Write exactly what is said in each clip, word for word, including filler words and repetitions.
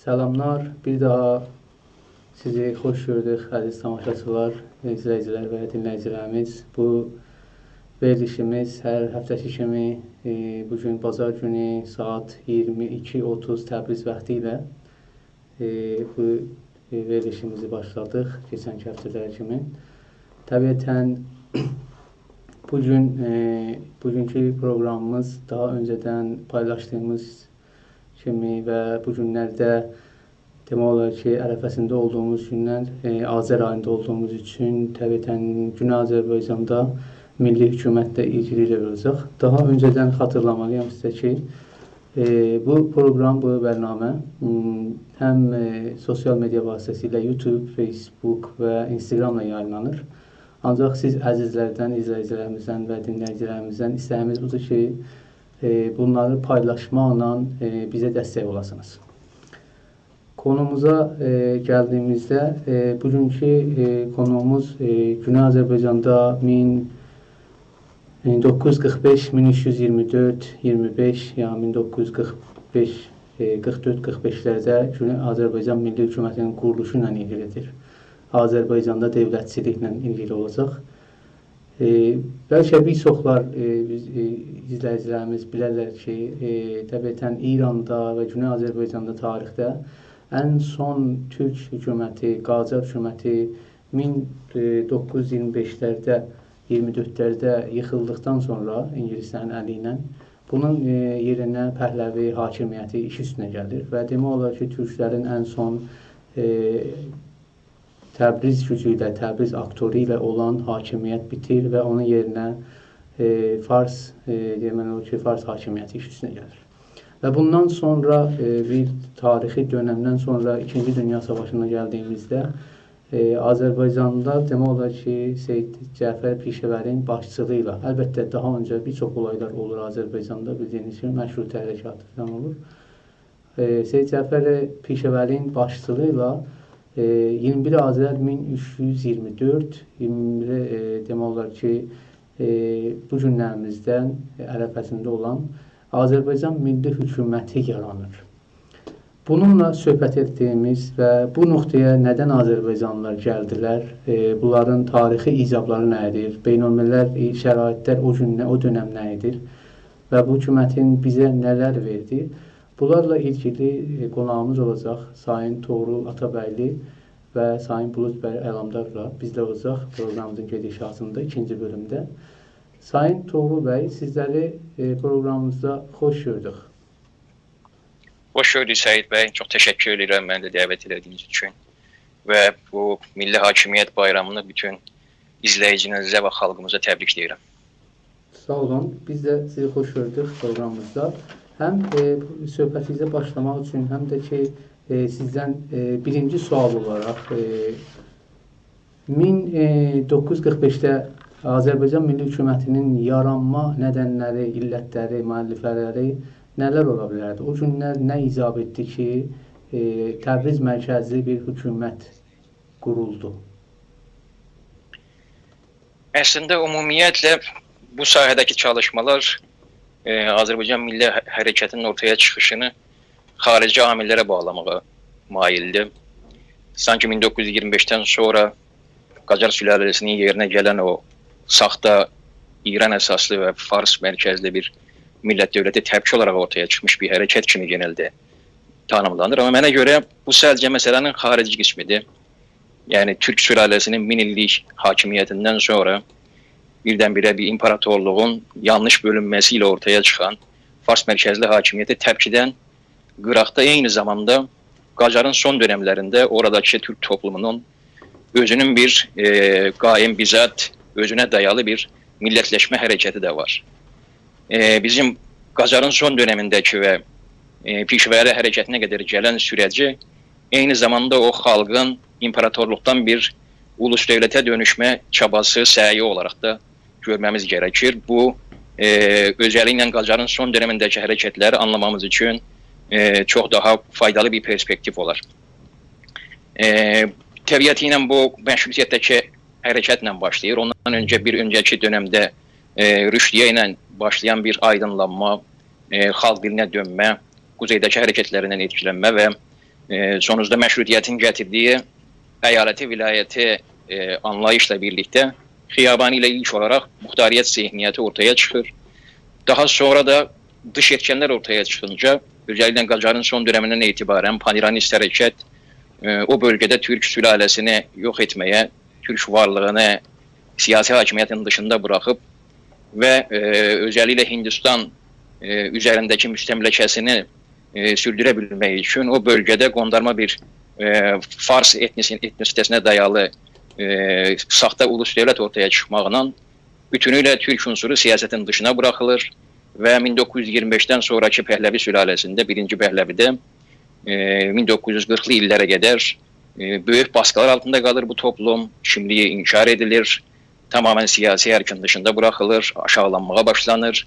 سلاملار، بیر داها سیزی خوش گؤردوک، عزیز تاماشاچیلار، ایزله‌ییجیلر و دینله‌ییجیلریمیز. بو وئریلیشیمیز هر هفته‌کی کیمی، ائ، بو گون بازار گونو ساعات اییرمی ایکی اوتوز تبریز واختی ایله، ائ، بو، ائ، وئریلیشیمیزی باشلادیق، کئچنکی هفته‌لر کیمی. طبیعتاً، بو گون، ائ، بوگونکو پروقرامیمیز داها اؤنجه‌دن پایلاشدیغیمیز کیمی و بو گونلرده دئمک اولار کی، عرفه‌سینده اولدوغوموز گوندن، ائ، آذر آییندا اولدوغوموز اوچون طبیعتاً گونئی آذربایجاندا میللی حکومتله ایلگیلی اولاجاق. داها اؤنجه‌دن خاطیرلامالییام سیزه کی، ائ، بو پروقرام، بو برنامه، م، هم، ائ، سوسیال مئدیا واسطه‌سیله یوتیوب، فیسبوک و اینستاگراملا یاییملانیر. آنجاق سیز عزیزلردن، ایزله‌ییجیلریمیزدن و دینله‌ییجیلریمیزدن ایسته‌ییمیز بودور کی، ائ، بونلاری پایلاشماقلا، ائ، بیزه دستک اولاسینیز. قونوموزا، ائ، گلدیییمیزده، ائ، بوگونکو، ائ، قونوموز، ائ، گونئی آذربایجاندا مین، ائ، دوققوز یوز قیرخ بئش، مین اوچ یوز اییرمی دؤرد، اییرمی بئش، یا مین دوققوز یوز قیرخ بئش، ائ، قیرخ دؤرد، قیرخ بئشلرده گونئی آذربایجان میللی حکومتینین قورولوشو ایله ایلگیلیدیر. آذربایجاندا دؤولتچیلیکله ایلگیلی اولاجاق. ائ، بلکه بیر چوخلار، ائ، بیز، ائ، ایزله‌ییجیلریمیز بیلرلر کی، ائ، طبیعتاً ایراندا و گونئی آذربایجاندا تاریخده ان سون تورک حکومتی، قاجار حکومتی مین دوققوز یوز اییرمی بئشلرده، اییرمی دؤردلرده ییخیلدیقدان سونرا اینگیلیسلرین الی ایله بونون، ائ، یئرینه پهلوی حاکمیتی ایش اوستونه گلیر و دئمک اولار کی، تورکلرین ان سون، ائ، تبریز گوجو ایله، تبریز آکتورو ایله اولان حاکمیت بیتیر و اونون یئرینه، ائ، فارس، ائ، دئمک اولار کی، فارس حاکمیتی ایش اوستونه گلیر. و بوندان سونرا، ائ، بیر تاریخی دؤنمدن سونرا ایکینجی دونیا ساواشینا گلدیییمیزده، ائ، آذربایجاندا دئمک اولار کی، سید جعفر پیشه‌وری‌نین باشچیلیغی ایله، البته، داها اؤنجه بیر چوخ اولایلار اولور آذربایجاندا، بیلدییینیز کیمی، مشروطه حرکاتی فلان اولور. ائ، سید جعفر پیشه‌وری‌نین باشچیلیغی ایله، ائ، اییرمی بیر آذر مین اوچ یوز اییرمی دؤرد، اییرمی بیر، ائ، دئمک اولار کی، ائ، بو گونلریمیزدن، ائ، عرفه‌سینده اولان آذربایجان میللی حکومتی یارانیر. بونونلا صحبت ائتدیییمیز و بو نقطه‌یه ندن آذربایجانلیلار گلدیلر، ائ، بونلارین تاریخی ایجابلاری نه ایدی، بین‌الملل، ائ، شرایطلر او گون نه، او دؤنم نه ایدی و بو حکومتین بیزه نه‌لر وئردی، بونلارلا ایلگیلی، ائ، قوناغیمیز اولاجاق سایین طغرل آتابیلی و سایین بولود بی علمدارلا بیزله اولاجاق پروقرامیمیزین گئدیشاتیندا، ایکینجی بؤلومده. سایین طغرل بی، سیزلری، ائ، پروقرامیمیزدا خوش گؤردوک. خوش گؤردوک سعید بی، چوخ تشکر ائدیرم منی ده دعوت ائله‌دییینیز اوچون و بو میللی حاکمیت بایرامینی بوتون ایزله‌ییجیلریزه و خالقیمیزا تبریک دئییرم. ساغ اولون، بیز ده سیزی خوش گؤردوک پروقرامیمیزدا. هم، ائ، بو صحبتینیزه باشلاماق اوچون، هم ده کی، ائ، سیزدن، ائ، بیرینجی سؤال اولاراق، ائ، مین دوققوز یوز قیرخ بئشده آذربایجان میللی حکومتینین یارانما ندنلری، علتلری، مؤلفه‌لری نه‌لر اولا بیلردی؟ او گونلر نه ایجاب ائتدی کی، ائ، تبریز مرکزلی بیر حکومت قورولدو؟ اصلینده، عمومیتله، بو ساحه‌ده‌کی چالیشمالار، ائ، آذربایجان میللی حه-، حرکتینین اورتایا چیخیشینی خاریجی عامللره باغلاماغا مایلدیر. سانکی مین دوققوز یوز اییرمی بئشدن سونرا قاجار سلاله‌سینین یئرینه گلن او ساختا ایران اساسلی و فارس مرکزلی بیر میللت دؤولته تپکی اولاراق اورتایا چیخمیش بیر حرکت کیمی گئنلده تانیملانیر. آمما منه گؤره بو ساده‌جه مسئله‌نین خاریجی قسمیدیر. یعنی، تورک سلاله‌سینین مین ایللیک حاکمیتیندن سونرا بیردن-بیره بیر ایمپراتورلوغون یانلیش بؤلونمه‌سی ایله اورتایا چیخان فارس مرکزلی حاکمیته تپکیدن قیراقدا، عینی زاماندا قاجارین سون دؤنملرینده اوراداکی تورک توپلومونون اؤزونون بیر، ائ، قائم بذات، اؤزونه دایالی بیر میللتلشمه حرکتی ده وار. ائ، بیزیم قاجارین سون دؤنمینده‌کی و، ائ، پیشه‌وری حرکتینه قدر گلن سوره‌جی عینی زاماندا او خالقین ایمپراتورلوقدان بیر اولوس دؤولته دؤنوشمه چاباسی، سعیی اولاراق دا گؤرمه‌میز گرکیر. بو، ائ، اؤزللیکله قاجارین سون دؤنمینده‌کی حرکتلری آنلامامیز اوچون، ائ، چوخ داها فایدالی بیر پرسپکتیو اولار. ائ، طبیعتی ایله بو مشروطیتده‌کی حرکتله باشلاییر. اوندان اؤنجه بیر اؤنجه‌کی دؤنمده، ائ، رشدیه ایله باشلایان بیر آیدینلانما، ائ، خالق دیلینه دؤنمه، قوزئیده‌کی حرکتلریندن ائتکیلنمه و ائ، سونوجدا مشروطیتین گتیردیگی ایالتی، ولایتی، ائ، آنلاییشلا بیرلیکده خیابانی ایله ایلک اولاراق مختاریت ذهنیتی اورتایا چیخیر. داها سونرا دا دیش ائتکنلر اورتایا چیخینجا، اؤزللیکله قاجارین سون دؤنمیندن اعتباراً پان‌ایرانیست حرکت، ائ، او بؤلگه‌ده تورک سلاله‌سینی یوخ ائتمه‌یه، تورک وارلیغینی سیاسی حاکمیتین دیشیندا بوراخیب و، ائ، اؤزللیکله هیندیستان، ائ، اوزرینده‌کی مستملکه‌سینی، ائ، سوردوره بیلمک اوچون او بؤلگه‌ده قوندارما بیر، ائ، فارس ائتنیسی-، ائتنیسیته‌سینه دایالی، ائ، ساختا اولوس دؤولت اورتایا چیخماقلا بوتونویله تورک عنصرو سیاستین دیشینا بوراخیلیر و مین دوققوز یوز ایگیرمی بئشدن سونراکی پهلوی سلاله‌سینده، بیرینجی پهلوی‌ده، ائ، مین دوققوز یوز قیرخلی ایللره قدر، ائ، بؤیوک باسقیلار آلتیندا قالیر بو توپلوم، کیملیگی انکار ائدیلیر، تماماً سیاسی ارکین دیشیندا بوراخیلیر، آشاغیلانماغا باشلانیر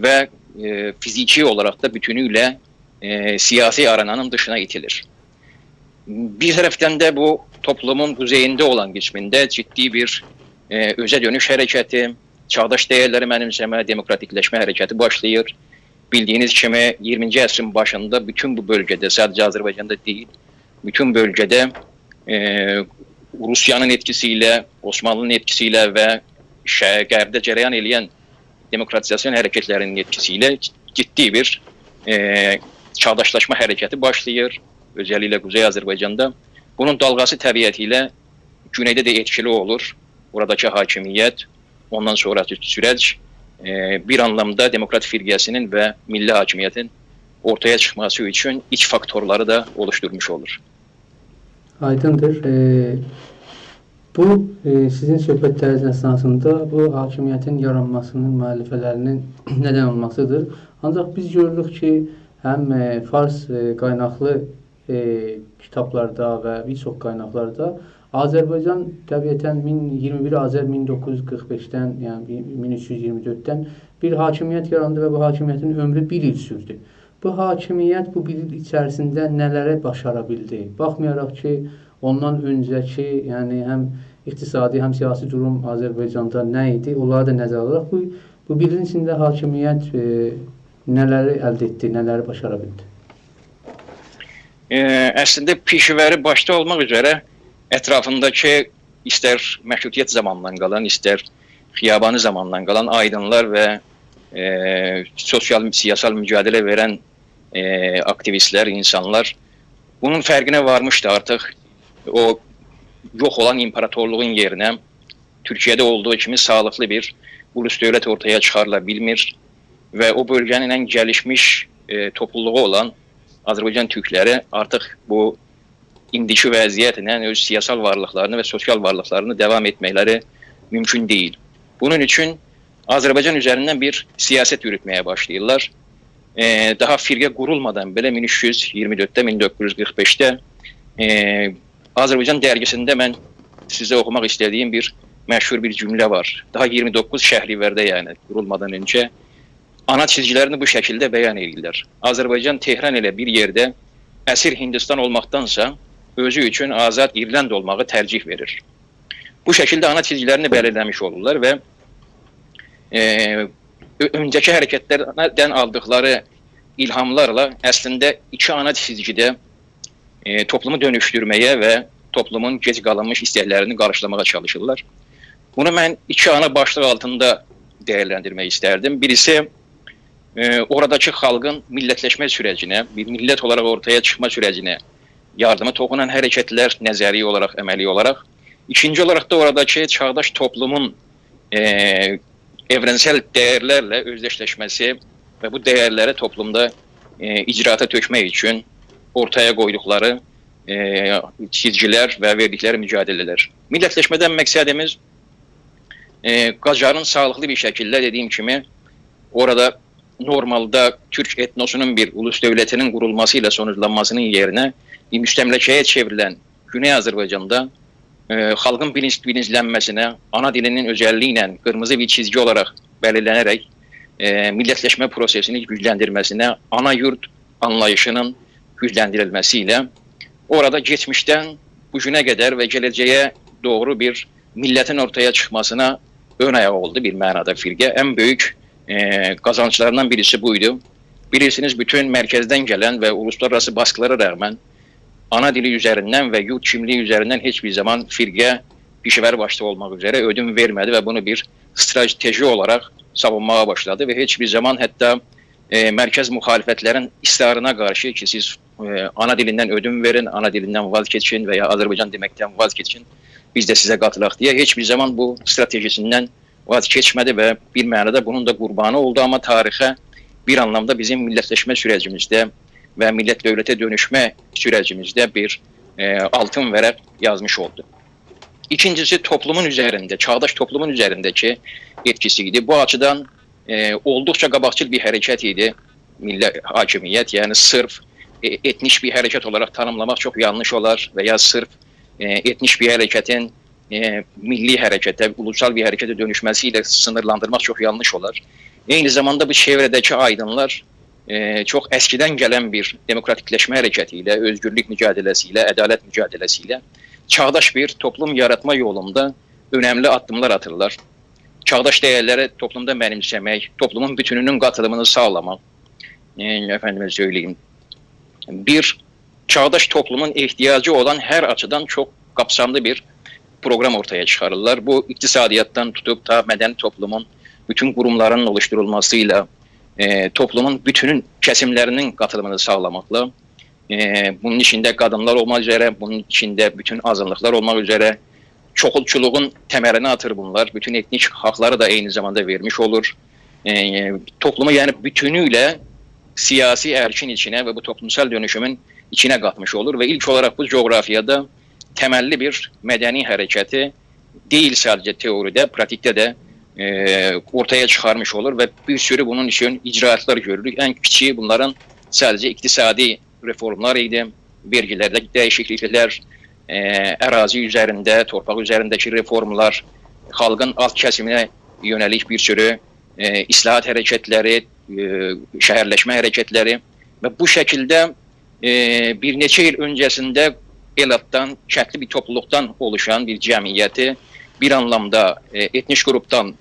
و، ائ، فیزیکی اولاراق دا بوتونویله، ائ، سیاسی آرئنانین دیشینا ایتیلیر. بیر طرفدن ده بو توپلومون قوزئیینده اولان قسمینده جدی بیر، ائ، اؤزه دؤنوش حرکتی، چاغداش ده‌یرلری منیمسه‌مه، دموکراتیکلشمه حرکتی باشلاییر. بیلدیگینیز کیمی، ایگیرمینجی عصرین باشیندا بوتون بو بؤلگه‌ده، ساده‌جه آذربایجاندا دئییل، بوتون بؤلگه‌ده، ائ، روسیانین ائتکیسی ایله، عثمانلی‌نین ائتکیسی ایله و شر-، غربده جریان ائله‌ین دموکراتیزاسیون حرکتلری‌نین ائتکیسی ایله جدی بیر، ائ، چاغداشلاشما حرکتی باشلاییر، اؤزللیکله قوزئی آذربایجاندا. بونون دالغاسی طبیعتی ایله گونئیده ده ائتکیلی اولور. اوراداکی حاکمیت، اوندان سونراکی سورج، ائ، بیر آنلامدا دموکرات فرقه‌سی‌نین و میللی حاکمیتین اورتایا چیخماسی اوچون ایچ فاکتورلاری دا اولوشدورموش اولور. آیدیندیر. ائ، بو، ائ، سیزین صحبتلرینیز اثناسیندا بو حاکمیتین یارانماسی‌نین مؤلفه‌لری‌نین ندن اولماسی‌دیر. آنجاق بیز گؤروروک کی، هم، ائ، فارس، ائ، قایناقلی، ائ، کیتابلاردا و بیر چوخ قایناقلاردا آذربایجان طبیعتاً مین، ایگیرمی بیر آذر مین دوققوز یوز قیرخ بئشدن، یعنی بیر، مین اوچ یوز ایگیرمی دؤرددن بیر حاکمیت یاراندی و بو حاکمیتین عؤمرو بیر ایل سوردو. بو حاکمیت بو بیر ایل ایچریسینده نه‌لری باشارا بیلدی؟ باخمایاراق کی، اوندان اؤنجه‌کی، یعنی هم اقتصادی، هم سیاسی دوروم آذربایجاندا نه ایدی، اونلاری دا نظره آلاراق بو، بو بیر ایلین ایچینده حاکمیت، ائ، نه‌لری الده ائتدی، نه‌لری باشارا بیلدی؟ ائ، اصلینده پیشه‌وری باشدا اولماق اوزره اطرافینداکی ایستر مشروطیت زامانیندان قالان، ایستر خیابانی زامانیندان قالان آیدینلار و، ائ، سوسیال، سیاسال مجادله وئرن، ائ، آکتیویستلر، اینسانلار بونون فرقینه وارمیشدی آرتیق. او یوخ اولان ایمپراتورلوغون یئرینه تورکیه‌ده اولدوغو کیمی ساغلیقلی بیر اولوس دؤولت اورتایا چیخاریلا بیلمیر و او بؤلگه‌نین ان گلیشمیش، ائ، توپلولوغو اولان آذربایجان تورکلری آرتیق بو ایندیکی وضعیتله اؤز سیاسال وارلیقلارینی و سوسیال وارلیقلارینی داوام ائتمکلری مومکون دئییل. بونون اوچون آذربایجان اوزریندن بیر سیاست یوروتمه‌یه باشلاییرلار. ائ، داها فرقه قورولمادان بئله مین اوچ یوز ایگیرمی دؤردده، مین دوققوز یوز قیرخ بئشده، ائ، آذربایجان درگیسینده من سیزه اوخوماق ایسته‌دیگیم بیر مشهور بیر جمله وار. داها ایگیرمی دوققوز شهریورده، یعنی قورولمادان اؤنجه آنا چیزگیلرینی بو شکیلده بیان ائدیرلر. آذربایجان، تهران ائله بیر یئرده اسیر هیندیستان اولماقدانسا اؤزو اوچون آزاد ایرلند اولماغی ترجیح وئریر. بو شکیلده آنا چیزگیلرینی بلیرله‌میش اولورلار و، ائ، اؤ-، اؤنجه‌کی حرکتلردن آلدیقلاری الهاملارلا اصلینده ایکی آنا چیزگیده، ائ، توپلومو دؤنوشدورمه‌یه و توپلومون گئج قالینمیش ایستکلرینی قارشیلاماغا چالیشیرلار. بونو من ایکی آنا باشلیق آلتیندا دیرلندیرمک ایستردیم. بیریسی، ائ، اوراداکی خالقین میللتلشمه سوره‌جینه، بیر میللت اولاراق اورتایا چیخما سوره‌جینه یاردیمی توخونان حرکتلر، نظری اولاراق، عملی اولاراق. ایکینجی اولاراق دا اوراداکی چاغداش توپلومون، ائ، ائورنسل دیرلرله اؤزدشلشمه‌سی و بو دیرلری توپلومدا، ائ، اجراآتا تؤکمک اوچون اورتایا قویدوقلاری، ائ، چیزگیلر و وئردیکلری مجادله‌لر. میللتلشمه‌دن مقصدیمیز، ائ، قاجارین ساغلیقلی بیر شکیلده، دئدیگیم کیمی، اورادا نورمالدا تورک ائتنوسونون بیر اولوس دؤولتی‌نین قورولماسی ایله سونوجلانماسی‌نین یئرینه مستملکه‌یه چئوریلن گونئی آذربایجاندا، ائ، خالقین بیلینج-، بیلینجلنمه‌سینه، آنا دیلی‌نین اؤزللیگی ایله قیرمیزی بیر چیزگی اولاراق بلیرلنه‌رک، ائ، میللتلشمه پروسه‌سینی گوجلندیرمه‌سینه، آنا یورد آنلاییشی‌نین گوجلندیریلمه‌سی ایله اورادا کئچمیشدن بو گونه قدر و گله‌جه‌یه دوغرو بیر میللتین اورتایا چیخماسینا اؤن آیاق اولدو بیر معنادا فرقه. ان بؤیوک، ائ، قازانجلاریندان بیریسی بویدو. بیلیرسینیز، بوتون مرکزدن گلن و اولوسلارآراسی باسقیلارا رغماً آنا دیلی اوزریندن و یورد کیملیگی اوزریندن هئچ بیر زامان فرقه، پیشه‌وری باشدا اولماق اوزره اؤدون وئرمه‌دی و بونو بیر استراتژی اولاراق ساوونماغا باشلادی و هئچ بیر زامان حتی، ائ، مرکز مخالفت‌لرین اصرارینا قارشی کی، سیز، ائ، آنا دیلیندن اؤدون وئرین، آنا دیلیندن واز کئچین و یا آذربایجان دئمکدن واز کئچین، بیز ده سیزه قاتیلاق دئیه هئچ بیر زامان بو استراتژی‌سیندن واز کئچمه‌دی و بیر معنادا بونون دا قوربانی اولدو. آمما تاریخه بیر آنلامدا بیزیم میللتلشمه سوره‌جیمیزده و میللت دؤولته دؤنوشمه سوره‌جیمیزده بیر، ائ، آلتین ورق یازمیش اولدو. ایکینجیسی، توپلومون اوزرینده، چاغداش توپلومون اوزرینده‌کی ائتکیسی ایدی. بو آچیدان، ائ، اولدوقجا قاباقجیل بیر حرکت ایدی میللی حاکمیت. یعنی صرف، ائ، ائتنیک بیر حرکت اولاراق تانیملاماق چوخ یانلیش اولار و یا صرف، ائ، ائتنیک بیر حرکتین، ائ، میللی حرکته، اولوسال بیر حرکته دؤنوشمه‌سی ایله سینیرلاندیرماق چوخ یانلیش اولار. عینی زاماندا بو چئوره‌ده‌کی آیدینلار، ائ، چوخ اسکیدن گلن بیر دموکراتیکلشمه حرکتی ایله، اؤزگورلوک مجادله‌سی ایله، عدالت مجادله‌سی ایله چاغداش بیر توپلوم یاراتما یولوندا اؤنملی آددیملار آتیرلار. چاغداش دَیَرلری توپلومدا منیمسه‌مک، توپلومون بوتونونون قاتیلیمینی ساغلاماق، ائ، افندیمه سؤیله‌ییم، بیر چاغداش توپلومون احتیاجی اولان هر آچیدان چوخ قاپساملی بیر پروقرام اورتایا چیخاریرلار. بو اقتصادیاتدان توتوب تا مدنی توپلومون بوتون قوروملارینین اولوشدورولماسی ایله، ائ، توپلومون بوتونون کسیملرینین قاتیلیمینی ساغلاماقلا، ائ، بونون ایچینده قادینلار اولماق اوزره، بونون ایچینده بوتون آزینلیقلار اولماق اوزره چوخولچولوغون تملینی آتیر بونلار. بوتون ائتنیک حاقلاری دا عینی زاماندا وئرمیش اولور. ائ، توپلومو، یعنی بوتونو ایله سیاسی ارکین ایچینه و بو توپلومسال دؤنوشومون ایچینه قاتمیش اولور و ایلک اولاراق بو جغرافیادا تمللی بیر مدنی حرکتی دئییل ساده‌جه تئوریده، پراتیکده ده، ائ، اورتایا چیخارمیش اولور و بیر سورو بونون اوچون اجراآتلار گؤروروک. ان کیچیگی بونلارین ساده‌جه اقتصادی رفورملار ایدی، وئرگیلرده دییشیکلیکلر، ائ، اراضی اوزرینده، تورپاق اوزرینده‌کی رفورملار، خالقین آلت کسیمینه یؤنه‌لیک بیر سورو، ائ، اصلاحات حرکتلری، ائ، شهرلشمه حرکتلری و بو شکیلده، ائ، بیر نئچه ایل اؤنجه‌سینده ائل آددان، کندلی بیر توپلولوقدان اولوشان بیر جمعیتی بیر آنلامدا، ائ، ائتنیک قروپدان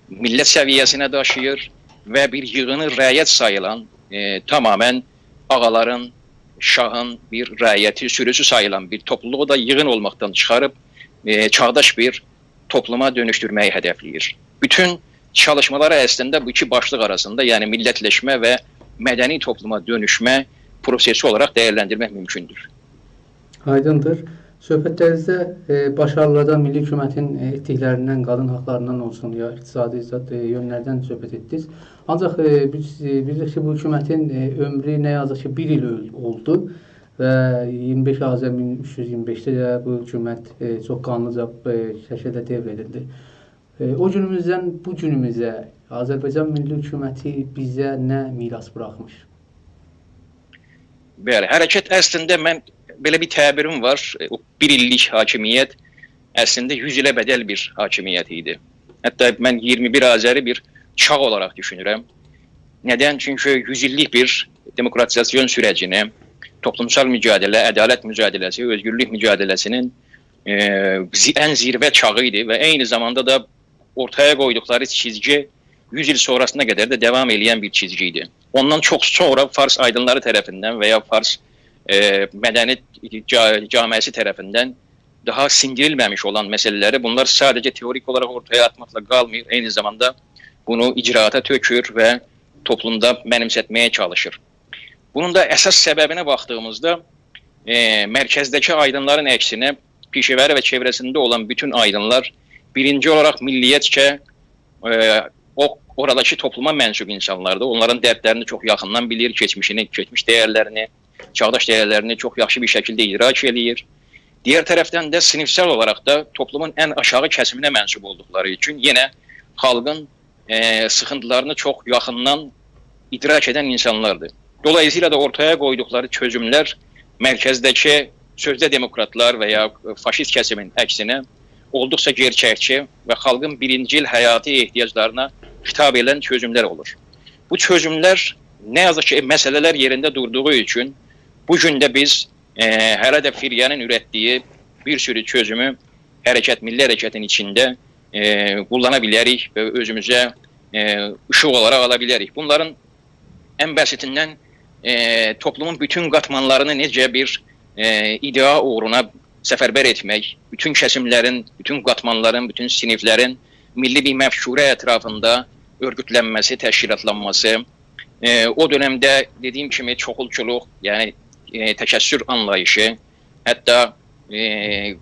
میللت سویه‌سینه داشیییر و بیر ییغینی رعیت ساییلان، ائ، تماماً آغالارین، شاهین بیر رعیتی، سوروسو ساییلان بیر توپلولوغو دا ییغین اولماقدان چیخاریب، ائ، چاغداش بیر توپلوما دؤنوشدورمه‌یی هدفله‌ییر. بوتون چالیشمالاری اصلینده بو ایکی باشلیق آراسیندا، یعنی میللتلشمه و مدنی توپلوما دؤنوشمه پروسه‌سی اولاراق دیرلندیرمک مومکوندور. آیدیندیر. صحبتلرینیزده، ائ، باشاریلاردان، میللی حکومتین، ائ، ائتدیکلریندن، قادین حاقلاریندان اولسون، یا اقتصادی زاد، ائ، یؤنلردن صحبت ائتدینیز. آنجاق، ائ، بیز، ائ، بیلیریک کی، بو حکومتین، ائ، عؤمرو نه یازیق کی، بیر ایل اؤل-، اولدو و اییرمی بئش آذر مین اوچ یوز اییرمی بئشده ده بو حکومت، ائ، چوخ قانلیجا، ائ، شکیلده دئوره‌دیلدی. ائ، او گونوموزدن بو گونوموزه آذربایجان میللی حکومتی بیزه نه میراث بوراخمیش؟ بلی، حرکت اصلینده، من، بئله بیر تعبیریم وار، ائ، او بیر ایللیک حاکمیت اصلینده یوز ایله بدل بیر حاکمیت ایدی. حتی من اییرمی بیر آذری بیر چاغ اولاراق دوشونورم. ندن؟ چونکی یوز ایللیک بیر دموکراتیزاسیون سوره‌جینی، توپلومسال مجادله، عدالت مجادله‌سی، اؤزگورلوک مجادله‌سینین، ائ، زی-، ان زیروه چاغی ایدی و عینی زاماندا دا اورتایا قویدوقلاری چیزگی یوز ایل سونراسینا قدر ده داوام ائله‌ین بیر چیزگی ایدی. اوندان چوخ سونرا فارس آیدینلاری طرفیندن و یا فارس، ائ، مدنی جا-، جامعه‌سی طرفیندن داها سیندیریلمه‌میش اولان مسئله‌لری، بونلار ساده‌جه تئوریک اولاراق اورتایا آتماقلا قالمیر، عینی زاماندا بونو اجراآتا تؤکور و توپلومدا منیمستمه‌یه چالیشیر. بونون دا اساس سببینه باخدیغیمیزدا، ائ، مرکزده‌کی آیدینلارین عکسینه، پیشه‌وری و چئوره‌سینده اولان بوتون آیدینلار بیرینجی اولاراق میللیتچه، ائ، او، اوراداکی توپلوما منسوب اینسانلاردیر. اونلارین دردلرینی چوخ یاخیندان بیلیر، کئچمیشینی، کئچمیش دَیَرلرینی، چاغداش دَیَرلرینی چوخ یاخشی بیر شکیلده ادراک ائله‌ییر. دیگر طرفدن ده صینیفسال اولاراق دا توپلومون ان آشاغی کسیمینه منسوب اولدوقلاری اوچون یئنه خالقین، ائ، سیخینتیلارینی چوخ یاخیندان ادراک ائدن اینسانلاردیر. دولاییسییلا دا اورتایا قویدوقلاری چؤزوملر مرکزده‌کی سؤزده دموکراتلار و یا فاشیست کسیمین عکسینه اولدوقجا گئرچکچی و خالقین بیرینجیل حیاتی احتیاجلارینا خطاب ائدن چؤزوملر اولور. بو چؤزوملر، نه یازیق کی، مسئله‌لر یئرینده دوردوغو اوچون بو گون ده بیز، ائ، هله ده فرقه‌نین اورتدیگی بیر سورو چؤزومو حرکت، میللی حرکتین ایچینده، ائ، قوللانا بیلریک و اؤزوموزه، ائ، ایشیق اولاراق آلا بیلریک. بونلارین ان بسیطیندن، ائ، توپلومون بوتون قاتمانلارینی نئجه بیر ائ، ایده‌آ اوغرونا سفربر ائتمک، بوتون کسیملرین، بوتون قاتمانلارین، بوتون صینیفلرین میللی بیر مفکوره اطرافیندا اؤرگوتلنمه‌سی، تشکیلاتلانماسی، ائ، او دؤنمده دئدیگیم کیمی چوخولچولوق، یعنی، ائ، تکثر آنلاییشی، حتی، ائ،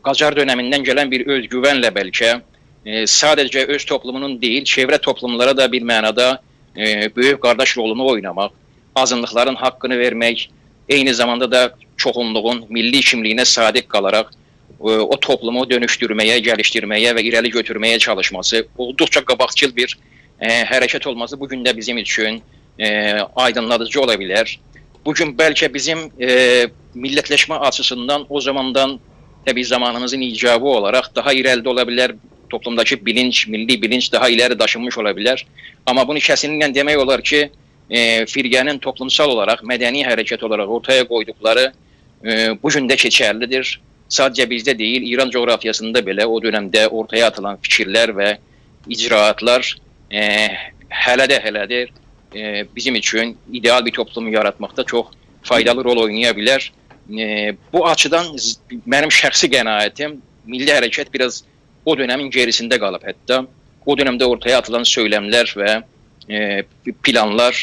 قاجار دؤنمیندن گلن بیر اؤزگوونله بلکه، ائ، ساده‌جه اؤز توپلومونون دئییل، چئوره توپلوملارا دا بیر معنادا، ائ، بؤیوک قارداش رولونو اویناماق، آزینلیقلارین حاققینی وئرمک، عینی زاماندا دا چوخونلوغون میللی کیملیگینه صادق قالاراق، ائ، او توپلومو دؤنوشدورمه‌یه، گلیشدیرمه‌یه و ایره‌لی گؤتورمه‌یه چالیشماسی، اولدوقجا قاباقجیل بیر، ائ، حرکت اولماسی بو گون ده بیزیم اوچون، ائ، آیدینلادیجی اولا بیلر. بو گون بلکه بیزیم، ائ، میللتلشمه آچیسیندان او زاماندان، طبیعی، زامانیمیزین ایجابی اولاراق داها ایره‌لیده اولا بیلر، توپلومداکی بیلینج، میللی بیلینج داها ایره‌لی داشینمیش اولا بیلر. آمما بونو کسینلیکله دئمک اولار کی، ائ، فرقه‌نین توپلومسال اولاراق، مدنی حرکت اولاراق اورتایا قویدوقلاری، ائ، بو گون ده کئچرلیدیر. ساده‌جه بیزده دئییل، ایران جغرافیاسیندا بئله او دؤنمده اورتایا آتیلان فیکیرلر و اجراآتلار، ائ، هله ده، هله ده، ائ، بیزیم اوچون ایده‌آل بیر توپلومو یاراتماقدا چوخ فایدالی رول اوینایا بیلر. ائ، بو آچیدان ز-، منیم شخصی قناعتیم، میللی حرکت بیر آز او دؤنمین گئریسینده قالیب حتی. او دؤنمده اورتایا آتیلان سؤیلملر و، ائ، پلانلار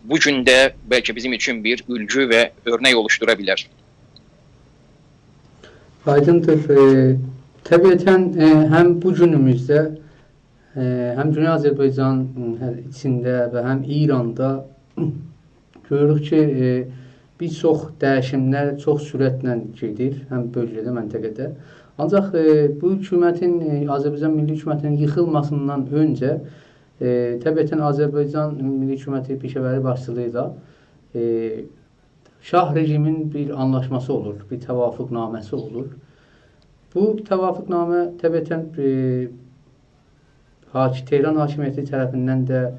بو گون ده بلکه بیزیم اوچون بیر اولگو و اؤرنک اولوشدورا بیلر. آیدیندیر. ائ، طبیعتاً، ائ، هم بو گونوموزده، ائ، هم گونئی آذربایجان، ائ، ایچینده و هم ایراندا گؤروروک کی، ائ، بیر چوخ دییشیملر چوخ سرعتله گئدیر، هم بؤلگه‌ده، منطقه‌ده. آنجاق، ائ، بو حکومتین، ائ، آذربایجان میللی حکومتینین ییخیلماسیندان اؤنجه، ائ، طبیعتاً آذربایجان میللی حکومتی پیشه‌وری باشچیلیغی ایله، ائ، شاه رژیمین بیر آنلاشماسی اولور، بیر توافق‌نامه‌سی اولور. بو توافق‌نامه طبیعتاً، ائ، حاک-، تهران حاکمیتی طرفیندن ده،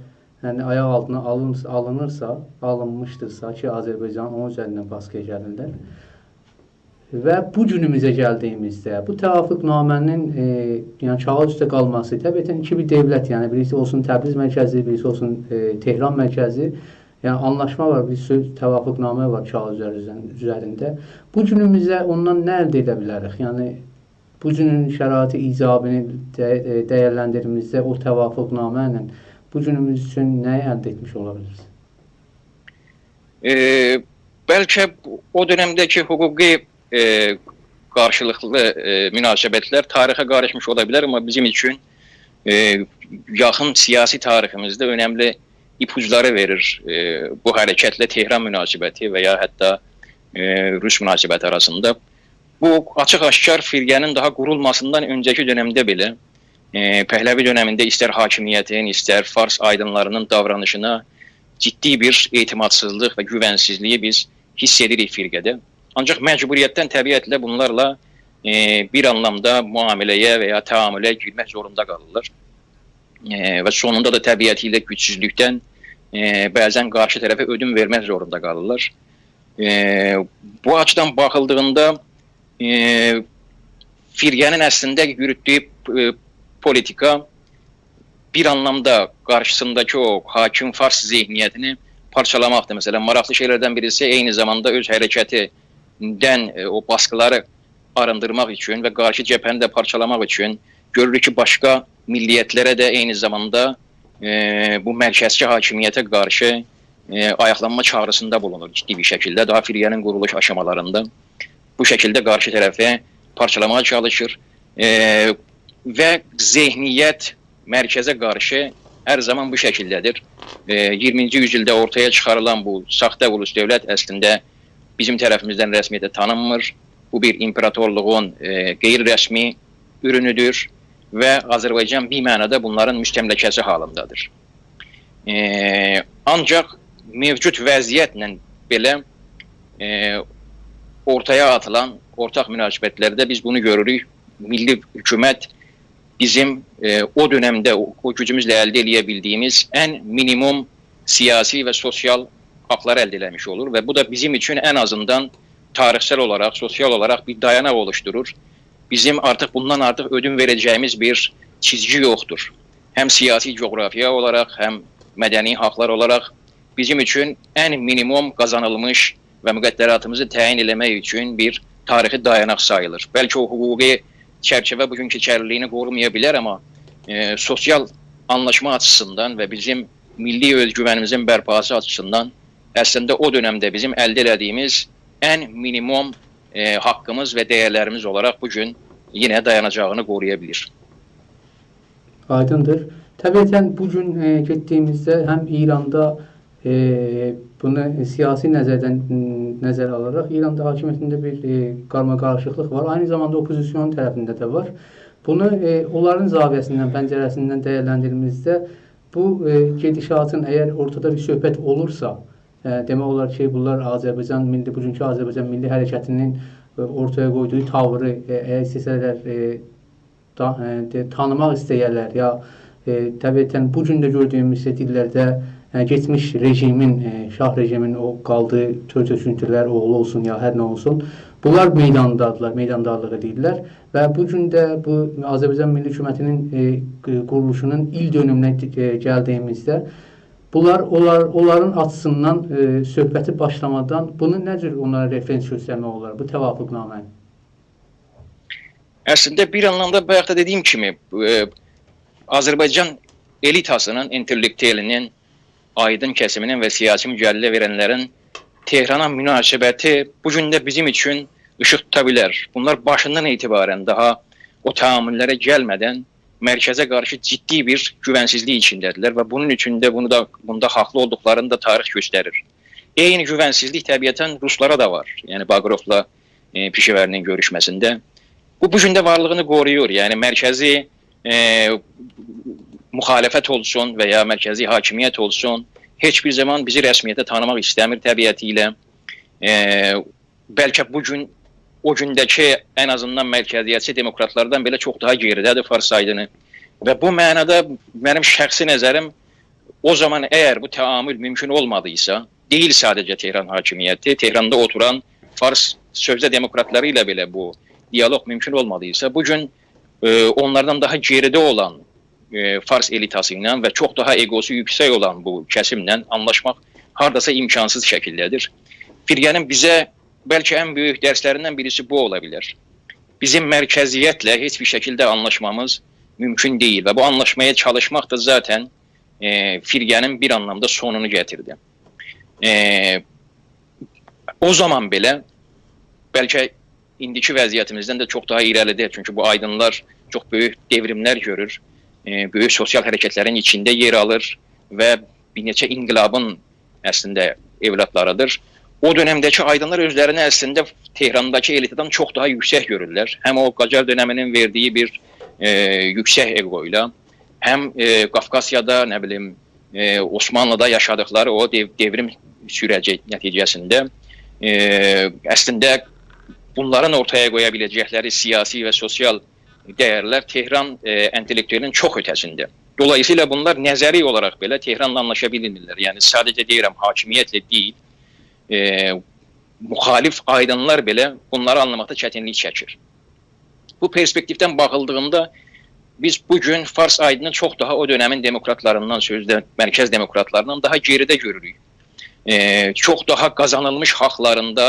یعنی، آیاق آلتینا آلین-، آلینیرسا، آلینمیشدیرسا کی، آذربایجان اونون اوزریندن باسقییا گلیرلر. و بو گونوموزه گلدیییمیزده، بو توافق‌نامه‌نین، ائ، یعنی، کاغیذ اوسته قالماسی، طبیعتاً ایکی بیر دؤولت، یعنی، بیریسی اولسون تبریز مرکزی، بیریسی اولسون، ائ، تهران مرکزی، یعنی، آنلاشما وار، بیر سؤز، توافق‌نامه وار کاغیذ اوزر-، اوزرینده. بو گونوموزه اوندان نه الده ائده بیلریک؟ یعنی، بو گونون شرایط ایجابینی ده-، ائ، دیرلندیردیییمیزده او توافق‌نامه ایله بو گونوموز اوچون نه‌یی الده ائتمیش اولا بیلیریز؟ ائ، بلکه او دؤنمده‌کی حقوقی، ائ، قارشیلیقلی، ائ، مناسبتلر تاریخه قاریشمیش اولا بیلر، آمما بیزیم اوچون، ائ، یاخین سیاسی تاریخیمیزده اؤنملی ایپوجلاری وئریر، ائ، بو حرکتله تهران مناسبتی و یا حتی، ائ، روس مناسبتی آراسیندا. بو آچیق-آشکار فرقه‌نین داها قورولماسیندان اؤنجه‌کی دؤنمده بئله، ائ، پهلوی دؤنمینده ایستر حاکمیتین، ایستر فارس آیدینلارینین داورانیشینا جدی بیر اعتمادسیزلیق و گوونسیزلیگی بیز حیس ائدیریک فرقه‌ده. آنجاق مجبوریتدن طبیعتله بونلارلا، ائ، بیر آنلامدا معامله‌یه و یا تعامله گیرمک زوروندا قالیرلار. ائ، و سونوندا دا طبیعتی ایله گوجسوزلوکدن، ائ، بعضاً قارشی طرفه اؤدون وئرمک زوروندا قالیرلار. ائ، بو آچیدان باخیلدیغیندا، ائ، فرقه‌نین اصلینده یوروتدویو، ائ، پولیتیکا بیر آنلامدا قارشیسینداکی او حاکم فارس ذهنیتینی پارچالاماقدیر. مثلاً، ماراقلی شئیلردن بیریسی عینی زاماندا اؤز حرکتیندن، ائ، او باسقیلاری آریندیرماق اوچون و قارشی جبهه‌نی ده پارچالاماق اوچون گؤروروک کی، باشقا میللیتلره ده عینی زاماندا، ائ، بو مرکزچی حاکمیته قارشی، ائ، آیاقلانما چاغریسیندا بولونور جدی بیر شکیلده. داها فرقه‌نین قورولوش آشامالاریندا بو شکیلده قارشی طرفی پارچالاماغا چالیشیر. ائ، و ذهنیت مرکزه قارشی هر زامان بو شکیلده‌دیر. ائ، اییرمینجی یوزایلده اورتایا چیخاریلان بو ساختا اولوس دؤولت اصلینده بیزیم طرفیمیزدن رسمیته تانینمیر. بو بیر ایمپراتورلوغون، ائ، غیررسمی اورونودور و آذربایجان بیر معنادا بونلارین مستملکه‌سی حالیندادیر. ائ، آنجاق موجود وضعیتله بئله، ائ، اورتایا آتیلان اورتاق مناسبتلرده بیز بونو گؤروروک. میللی حکومت بیزیم، ائ، او دؤنمده او، او گوجوموزله الده ائله‌یه بیلدیییمیز ان مینیموم سیاسی و سوسیال حاقلاری الده ائله‌میش اولور و بو دا بیزیم اوچون ان آزیندان تاریخسل اولاراق، سوسیال اولاراق بیر دایاناق اولوشدورور. بیزیم آرتیق بوندان آرتیق اؤدون وئره‌جه‌ییمیز بیر چیزگی یوخدور. هم سیاسی جغرافیا اولاراق، هم مدنی حاقلار اولاراق بیزیم اوچون ان مینیموم قازانیلمیش و مقدراتیمیزی تعیین ائله‌مک اوچون بیر تاریخی دایاناق ساییلیر. بلکه او حقوقی چرچیوه بوگون کئچرلیلیگینی قورومایا بیلر، آمما، ائ، سوسیال آنلاشما آچیسیندان و بیزیم میللی اؤزگوونیمیزین برپاسی آچیسیندان اصلینده او دؤنمده بیزیم الده ائله‌دیگیمیز ان مینیموم، ائ، حاققیمیز و دَیَرلریمیز اولاراق بو گون یئنه دایاناجاغینی قورویا بیلیر. آیدیندیر. طبیعتاً بو گون، ائ، گئتدیگیمیزده هم ایراندا، ائ، بونو سیاسی نظردن، م، نظره آلاراق ایراندا حاکمیتینده بیر، ائ، قارما-قاریشیقلیق وار. عینی زاماندا اوپوزیسیونون طرفینده ده وار. بونو، ائ، اونلارین زاویه‌سیندن، پنجره‌سیندن دیرلندیردیگیمیزده بو، ائ، گئدیشاتین اگر اورتادا بیر صحبت اولورسا، ائ، دئمک اولار کی، بونلار آذربایجان میللی، بوگونکو آذربایجان میللی حرکتینین، ائ، اورتایا قویدوغو تاوری، ائ، اگر ایسته‌سه‌لر، ائ، تا-، ائ، دئ-، تانیماق ایسته‌یرلر، یا، ائ، طبیعتاً بو گون ده گؤردویوموز شئی دیللرده، ائ، کئچمیش رژیمین، ائ، شاه رژیمین او قالدیغی تؤ-، تؤکونتولر، اوغلو اولسون یا هر نه اولسون، بونلار میداندادیلار، میداندارلیق ائدیرلر. و بو گون ده بو آذربایجان میللی حکومتینین، ائ، ق-، قورولوشونون ایل دؤنومونه، ائ، گلدیگیمیزده، بونلار، اونلار، اونلارین آچیسیندان، ائ، صحبتی باشلامادان بونو نه جور اونلارا رفرنس گؤسترمک اولار، بو توافقنامه‌نی؟ اصلینده بیر آنلامدا بایاق دا دئدیگیم کیمی، ائ، آذربایجان الیتاسینین، اینتلکتوئلینین، آیدین کسیمینین و سیاسی مجادله وئرنلرین تهرانا مناسبتی بو گون ده بیزیم اوچون ایشیق توتا بیلر. بونلار باشیندان اعتباراً داها او تعامل‌لره گلمه‌دن مرکزه قارشی جدی بیر گوونسیزلیک ایچینده‌دیرلر و بونون اوچون ده بونو دا، بوندا حاقلی اولدوقلارینی دا تاریخ گؤستریر. عینی گوونسیزلیک طبیعتاً روسلارا دا وار. یعنی باقروفلا، ائ، پیشه‌وری‌نین گؤروشمه‌سینده. بو، بو گون ده وارلیغینی قورویور. یعنی مرکزی، ائ، مخالفت اولسون و یا مرکزی حاکمیت اولسون، هئچ بیر زامان بیزی رسمیته تانیماق ایسته‌میر طبیعتی ایله. ائ، بلکه بو گون، او گونده‌کی ان آزیندان مرکزیتچی دموکراتلاردان بئله چوخ داها گئریده‌دیر فارس آیدینی. و بو معنادا منیم شخصی نظریم، او زامان اگر بو تعامل مومکون اولمادیسا، دئییل ساده‌جه تهران حاکمیتی، تهراندا اوتوران فارس سؤزده دموکراتلاری ایله بئله بو دیالوق مومکون اولمادیسا، بو گون، ائ، اونلاردان داها گئریده اولان، ائ، فارس الیتاسی ایله و چوخ داها ایگوسو یوکسک اولان بو کسیمله آنلاشماق هارداسا امکانسیز شکیلده‌دیر. فرقه‌نین بیزه بلکه ان بؤیوک درسلریندن بیریسی بو اولا بیلر. بیزیم مرکزیتله هئچ بیر شکیلده آنلاشمامیز مومکون دئییل و بو آنلاشمایا چالیشماق دا ذاتاً، ائ، فرقه‌نین بیر آنلامدا سونونو گتیردی. ائ، او زامان بئله، بلکه ایندیکی وضعیتیمیزدن ده چوخ داها ایره‌لیده، چونکی بو آیدینلار چوخ بؤیوک دئوریملر گؤرور، ائ، بؤیوک سوسیال حرکتلرین ایچینده یئر آلیر و بیر نئچه انقلابین اصلینده اولادلاریدیر. او دؤنمده‌کی آیدینلار اؤزلرینی اصلینده تهرانداکی الیتادان چوخ داها یوکسک گؤرورلر. هم او قاجار دؤنمینین وئردیگی بیر، ائ، یوکسک ایگو ایله، هم، ائ، قافقاسیادا، نه بیلیم، ائ، عثمانلیدا یاشادیقلاری او دئو-، دئوریم سوره‌جی نتیجه‌سینده، ائ، اصلینده بونلارین اورتایا قویا بیله‌جکلری سیاسی و سوسیال دَیَرلر تهران، ائ، اینتلکتوئلین چوخ اؤته‌سینده. دولاییسییلا بونلار نظری اولاراق بئله تهرانلا آنلاشا بیلمیرلر. یعنی، ساده‌جه دئییرم، حاکمیتله دئییل، ائ، مخالف آیدینلار بئله بونلاری آنلاماقدا چتینلیک چکیر. بو پرسپکتیودن باخیلدیغیندا بیز بو گون فارس آیدینی چوخ داها او دؤنمین دموکراتلاریندان، سؤزده مرکز دموکراتلاریندان داها گئریده گؤروروک. ائ، چوخ داها قازانیلمیش حاقلاریندا،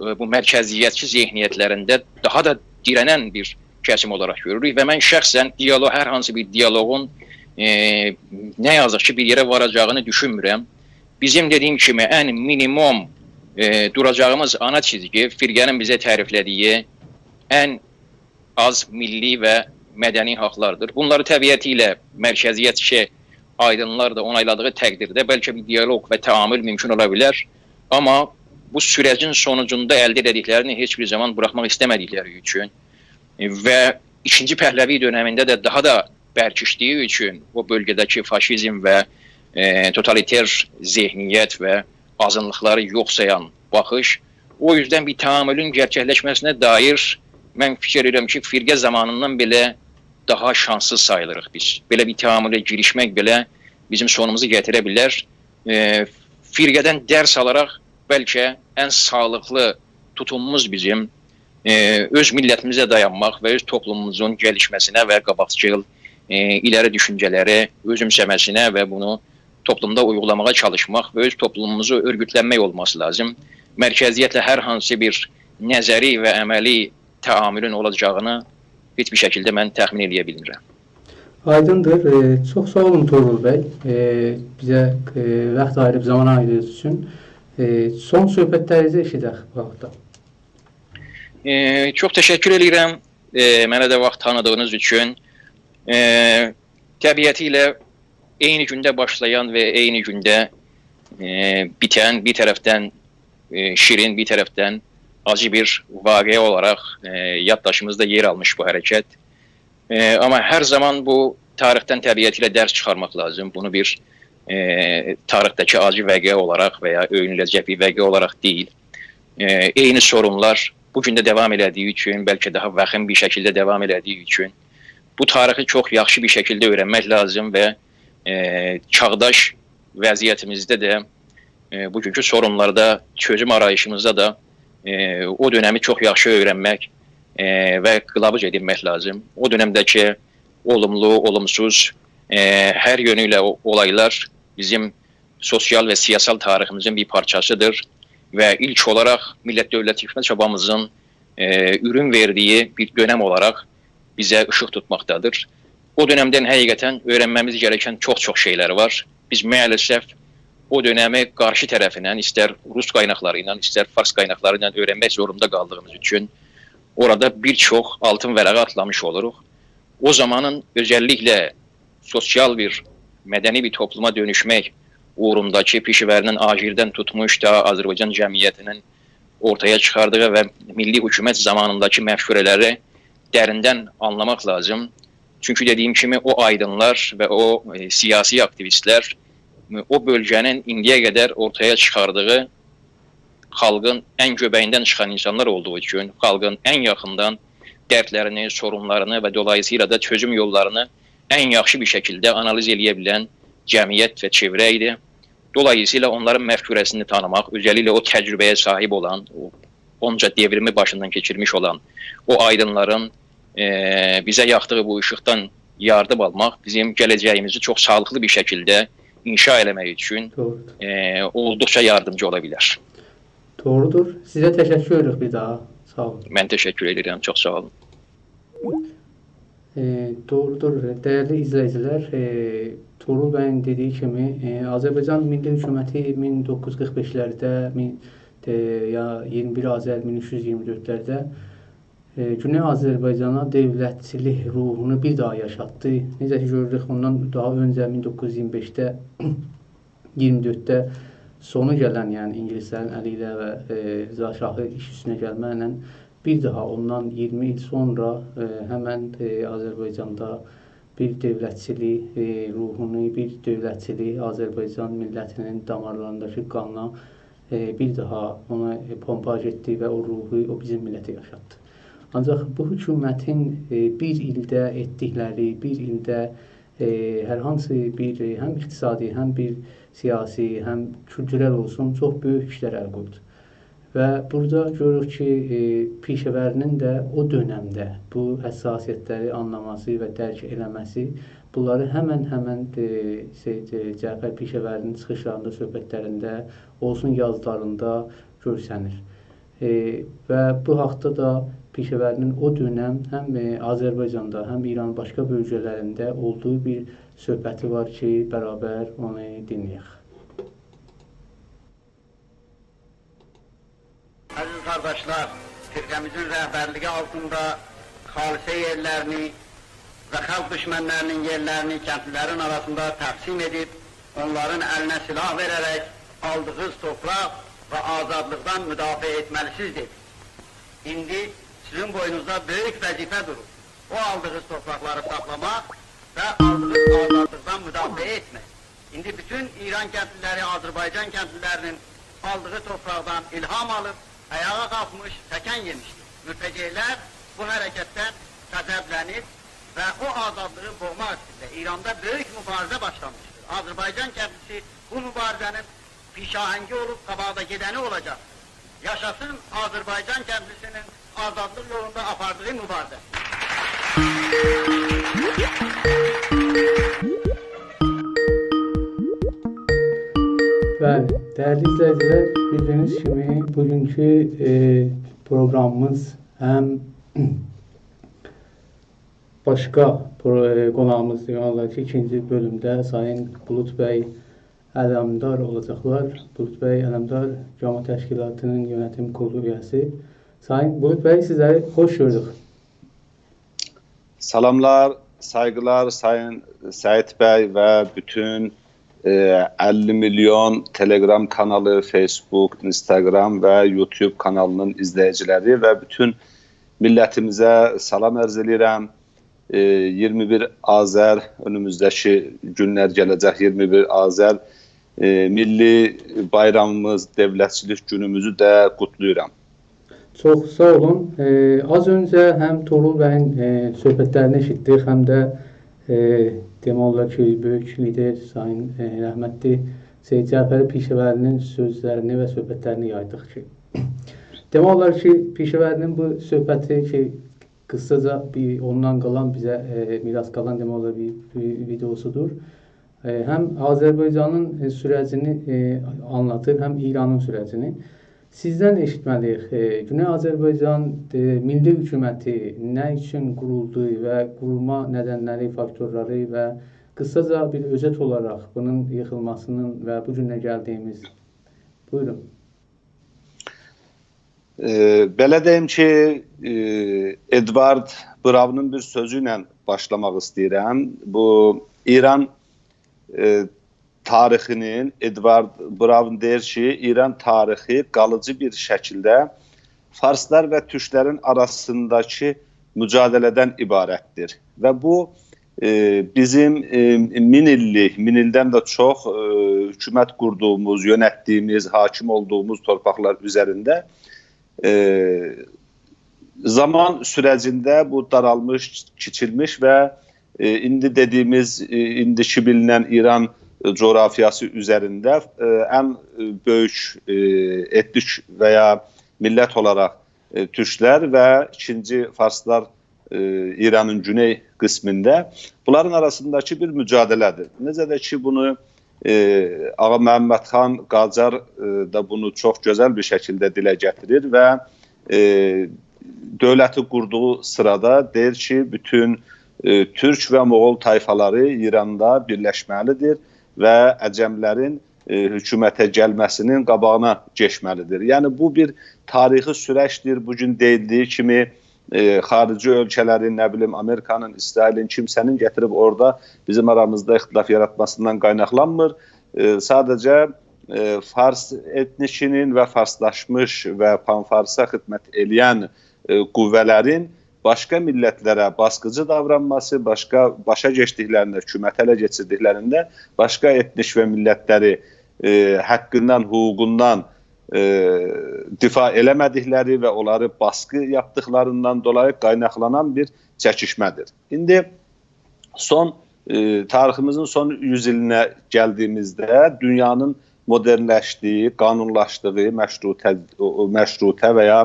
ائ، بو مرکزیتچی ذهنیتلرینده داها دا دیره‌نن بیر کسیم اولاراق گؤروروک و من شخصاً دیالوق، هر هانسی بیر دیالوقون، ائ، نه یازیق کی، بیر یئره واراجاغینی دوشونمورم. بیزیم، دئدیگیم کیمی، ان مینیموم، ائ، دوراجاغیمیز آنا چیزگی فرقه‌نین بیزه تعریفله‌دیگی ان آز میللی و مدنی حاقلاردیر. بونلاری طبیعتی ایله مرکزیتچی آیدینلار دا اونایلادیغی تقدیرده بلکه بیر دیالوق و تعامل مومکون اولا بیلر. آمما بو سوره‌جین سونوجوندا الده ائله‌دیکلرینی هئچ بیر زامان بوراخماق ایسته‌مه‌دیکلری اوچون، ائ، و ایکینجی پهلوی دؤنمینده ده داها دا برکیشدیگی اوچون او بؤلگه‌ده‌کی فاشیزم و، ائ، توتالیتر ذهنیت و آزینلیقلاری یوخ سایان باخیش، او یوزدن بیر تعاملون گئرچکلشمه‌سینه دایر من فیکیر ائدیرم کی، فرقه زامانیندان بئله داها شانسسیز ساییلیریق بیز. بئله بیر تعامله گیریشمک بئله بیزیم سونوموزو گتیره بیلر. ائ، فرقه‌دن درس آلاراق بلکه ان ساغلیقلی توتوموموز بیزیم، ائ، اؤز میللتیمیزه دایانماق و اؤز توپلوموموزون گلیشمه‌سینه و قاباقجیل، ائ، ایلری دوشونجه‌لری اؤزومسه‌مه‌سینه و بونو توپلومدا اویغولاماغا چالیشماق و اؤز توپلوموموزو اؤرگوتلنمک اولماسی لازیم. مرکزیتله هر هانسی بیر نظری و عملی تعاملون اولاجاغینی هئچ بیر شکیلده من تخمین ائله‌یه بیلمیرم. آیدیندیر. ائ، چوخ ساغ اولون، طغرل بی. ائ، بیزه، ائ، واخت آییریب، زامان آییردیغینیز اوچون. ائ، سون صحبتلرینیزی ائشیدک بو حاقدا. ائ، چوخ تشکر ائله‌ییرم، ائ، منه ده واخت تانیدیغینیز اوچون. ائ، طبیعتی ایله عینی گونده باشلایان و عینی گونده، ائ، بیتن، بیر طرفدن، ائ، شیرین، بیر طرفدن آجی بیر واقعه اولاراق، ائ، یادداشیمیزدا یئر آلمیش بو حرکت. ائ، آمما هر زامان بو تاریخدن طبیعتی ایله درس چیخارماق لازیم. بونو بیر، ائ، تاریخده‌کی آجی واقعه اولاراق و یا اؤیونوله‌جک بیر واقعه اولاراق دئییل. ائ، عینی سورونلار بو گون ده داوام ائله‌دیگی اوچون، بلکه داها وخیم بیر شکیلده داوام ائله‌دیگی اوچون بو تاریخی چوخ یاخشی بیر شکیلده اؤیرنمک لازیم و، ائ، چاغداش وضعیتیمیزده ده، ائ، بوگونکو سورونلاردا چؤزوم آراییشیمیزدا دا، ائ، او دؤنمی چوخ یاخشی اؤیرنمک، ائ، و قیلاووز ائدینمک لازیم. او دؤنمده‌کی اولوملو، اولومسوز، ائ، هر یؤنو ایله او-، اولایلار بیزیم سوسیال و سیاسال تاریخیمیزین بیر پارچاسیدیر و ایلک اولاراق میللت دؤولت ییخما چابامیزین، ائ، اورون وئردیگی بیر دؤنم اولاراق بیزه ایشیق توتماقدادیر. او دؤنمدن حقیقتاً اؤیرنمه‌میز گرکن چوخ-چوخ شئیلر وار. بیز مع‌الاسف او دؤنمی قارشی طرفینن، ایستر روس قایناقلاری ایله، ایستر فارس قایناقلاری ایله اؤیرنمک زوروندا قالدیغیمیز اوچون اورادا بیر چوخ آلتین ورقه آتلامیش اولوروق. او زامانین اؤزللیکله سوسیال بیر، مدنی بیر توپلوما دؤنوشمک اوغرونداکی پیشه‌وری‌نین آلژیردن توتموش تا آذربایجان جمعیتی‌نین اورتایا چیخاردیغی و میللی حکومت زامانینداکی مفکوره‌لری دریندن آنلاماق لازیم. چونکی دئدیگیم کیمی، او آیدینلار و او، ائ، سیاسی آکتیویستلر، ائ، او بؤلگه‌نین ایندییه قدر اورتایا چیخاردیغی خالقین ان گؤبه‌ییندن چیخان اینسانلار اولدوغو اوچون، خالقین ان یاخیندان دردلرینی، سورونلارینی و دولاییسییلا دا چؤزوم یوللارینی ان یاخشی بیر شکیلده آنالیز ائله‌یه بیلن جمعیت و چئوره ایدی. دولاییسییلا اونلارین مفکوره‌سینی تانیماق، اؤزللیکله او تجربه‌یه صاحیب اولان، او اونجا دئوریمی باشیندان کئچیرمیش اولان او آیدینلارین، ائ، بیزه یاخدیغی بو ایشیقدان یاردیم آلماق بیزیم گله‌جه‌ییمیزی چوخ ساغلیقلی بیر شکیلده انشا ائله‌مک اوچون، دوغرودور. ائ، اولدوقجا یاردیمجی اولا بیلر. دوغرودور. سیزه تشکر ائدیریک بیر داها. ساغ اولون. من تشکر ائدیرم. چوخ ساغ اولون. ائ، دوغرودور. دیرلی ایزله‌ییجیلر، ائ، طغرل بیین دئدیگی کیمی، ائ، آذربایجان میللی حکومتی مین دوققوز یوز قیرخ بئشلرده، مین، ائ، یا اییرمی بیر آذر مین اوچ یوز اییرمی دؤردلرده، ائ، گونئی آذربایجانا دؤولتچیلیک روحونو بیر داها یاشاتدی. نئجه کی گؤردوک، اوندان داها اؤنجه مین دوققوز یوز اییرمی بئشده اییرمی دؤردده سونو گلن، یعنی اینگیلیسلرین الی ایله و، ائ، رضا شاهی ایش اوستونه گلمکله بیر داها اوندان اییرمی ایل سونرا، ائ، همن، ائ، آذربایجاندا بیر دؤولتچیلیک، ائ، روحونو، بیر دؤولتچیلیک آذربایجان میللتی‌نین دامارلارینداکی قانلا، ائ، بیر داها اونا، ائ، پومپاژ ائتدی و او روحو او بیزیم میللته یاشاتدی. آنجاق بو حکومتین، ائ، بیر ایلده ائتدیکلری، بیر ایلده ائ، هر هانسی بیر، ائ، هم اقتصادی، هم بیر سیاسی، هم کولتورل اولسون، چوخ بؤیوک ایشلر ال قویدو. و بورادا گؤروروک کی، ائ، پیشه‌وری‌نین ده او دؤنمده بو حساسیتلری آنلاماسی و درک ائله‌مه‌سی، بونلاری همن، همن، ائ، سید، ائ، جعفر پیشه‌وری‌نین چیخیشلاریندا، صحبتلرینده اولسون، یازیلاریندا گؤرسنیر. ائ، و بو حاقدا دا پیشه‌وری‌نین او دؤنم هم، ائ، آذربایجاندا، هم ایرانین باشقا بؤلگه‌لرینده اولدوغو بیر صحبتی وار کی، برابر اونو دینله‌یک. عزیز قارداشلار، فرقه‌میزین رهبرلیگی آلتیندا خالصه یئرلرینی و خالق دوشمنلری‌نین یئرلرینی کندلی‌لرین آراسیندا تقسیم ائدیب، اونلارین الینه سلاح وئره‌رک آلدیغینیز تورپاق و آزادلیقدان مدافعه ائتمه‌لی‌سینیز دئدی. ایندی سیزین بوینونوزدا بؤیوک وظیفه دورور. او آلدیغینیز تورپاقلاری ساخلاماق و آلدیغینیز آزادلیقدان مدافعه ائتمک. ایندی بوتون ایران کندلی‌لری آذربایجان کندلی‌لری‌نین آلدیغی تورپاقدان الهام آلیب، آیاغا قالخمیش، تکان یئمیشدیر. مرتجعلر بو حرکتدن غضبلنیب و او آزادلیغی بوغماق ایسته‌ییرلر. ایراندا بؤیوک مبارزه باشلامیشدیر. آذربایجان کندلی‌سی بو مبارزه‌نین پیشاهنگی اولوب، قاباقدا گئدنی اولاجاقدیر. یاشاسین آذربایجان کندلی‌سی‌نین آزادلیق یولوندا آپاردیغی مبارزه. بلی، دیرلی ایزله‌ییجی‌لر، بیلدیگینیز کیمی بوگونکو، ائ، پروقرامیمیز هم باشقا پرو-، ائ، قوناغیمیز، دئمک اولار کی، ایکینجی بؤلومده سایین بولوت بی علمدار اولاجاقلار. بولوت بی علمدار، گاما تشکیلاتی‌نین یؤنتیم کورولو اویه‌سی. سایین بولوت بی، سیزلری خوش گؤردوک. سلاملار، سایغیلار سایین سعید بی و بوتون، ائ، اللی میلیون تلگرام کانالی، فیسبوک، اینستاگرام و یوتیوب کانالی‌نین ایزله‌ییجی‌لری و بوتون میللتیمیزه سلام عرض ائدیرم. ائ، اییرمی بیر آذر، اؤنوموزده‌کی گونلر گله‌جک اییرمی بیر آذر، ائ، میللی بایرامیمیز، دؤولتچیلیک گونوموزو ده قوتلاییرام. چوخ ساغ اولون. ائ، آز اؤنجه هم طغرل بیین، ائ، صحبتلرینی ائشیتدیک، هم ده، ائ، دئمک اولار کی، بؤیوک لیدر سایین، ائ، رحمتلی سید جعفر پیشه‌وری‌نین سؤزلرینی و صحبتلرینی یایدیق کی، دئمک اولار کی، پیشه‌وری‌نین بو صحبتی کی، قیساجا بیر اوندان قالان بیزه، ائ، میراث قالان، دئمک اولار، بیر، بیر ویدئوسودور. ائ، هم آذربایجانین، ائ، سورجینی، ائ، آنلاتیر، هم ایرانین سورجینی. سیزدن ائشیتمه‌لی‌ییک، ائ، گونئی آذربایجان، ائ، میللی حکومتی نه اوچون قورولدو و قورولما ندنلری، فاکتورلاری و قیساجا بیر اؤزت اولاراق بونون ییخیلماسی‌نین و بو گونه گلدیگیمیز. بویورون. ائ، بئله دئییم کی، ائ، ادوارد براونون بیر سؤزو ایله باشلاماق ایسته‌ییرم. بو ایران، ائ، تاریخی‌نین، ادوارد براون دئییر کی، ایران تاریخی قالیجی بیر شکیلده فارسلار و تورکلرین آراسینداکی مجادله‌دن عبارتدیر. و بو، ائ، بیزیم، ائ، مین ایللیک، مین ایلدن ده چوخ، ائ، حکومت قوردوغوموز، یؤنتدیگیمیز، حاکم اولدوغوموز تورپاقلار اوزرینده، ائ، زامان سورجینده بو دارالمیش، کیچیلمیش و، ائ، ایندی دئدیگیمیز، ائ، ایندیکی بیلینن ایران، ائ، جغرافیاسی اوزرینده، ائ، ان، ائ، بؤیوک، ائ، ائتنیک و یا میللت اولاراق، ائ، تورکلر و ایکینجی فارسلار، ائ، ایرانین گونئی قیسمینده. بونلارین آراسینداکی بیر مجادله‌دیر. نئجه ده کی، بونو، ائ، آغا محمد خان قاجار، ائ، دا بونو چوخ گؤزل بیر شکیلده دیله گتیریر و، ائ، دؤولتی قوردوغو سیرادا دئییر کی، بوتون، ائ، تورک و مغول طایفالاری ایراندا بیرلشمه‌لیدیر و عجملرین، ائ، حکومته گلمه‌سی‌نین قاباغینا کئچمه‌لیدیر. یعنی، بو بیر تاریخی سورجدیر. بو گون دئییلدیگی کیمی، ائ، خاریجی اؤلکه‌لرین، نه بیلیم، آمریکانین، اسرائیلین، کیمسه‌نین گتیریب اورادا بیزیم آرامیزدا اختلاف یاراتماسیندان قایناقلانمیر. ائ، ساده‌جه، ائ، فارس ائتنیکی‌نین و فارسلاشمیش و پان‌فارسا خدمت ائله‌ین، ائ، قوه‌لرین باشقا میللتلره باسقیجی داورانماسی، باشقا، باشا کئچدیکلرینده، حکومتی اله کئچیردیکلرینده باشقا ائتنیک و میللتلری، ائ، حاققیندان، حقوقوندان، ائ، دفاع ائله‌مه‌دیکلری و اونلاری باسقی یاپدیقلاریندان دولایی قایناقلانان بیر چکیشمه‌دیر. ایندی سون، ائ، تاریخیمیزین سون یوز ایلینه گلدیگیمیزده دونیانین مدرنلشدیگی، قانونلاشدیغی، مشروطه، او، او، مشروطه و یا،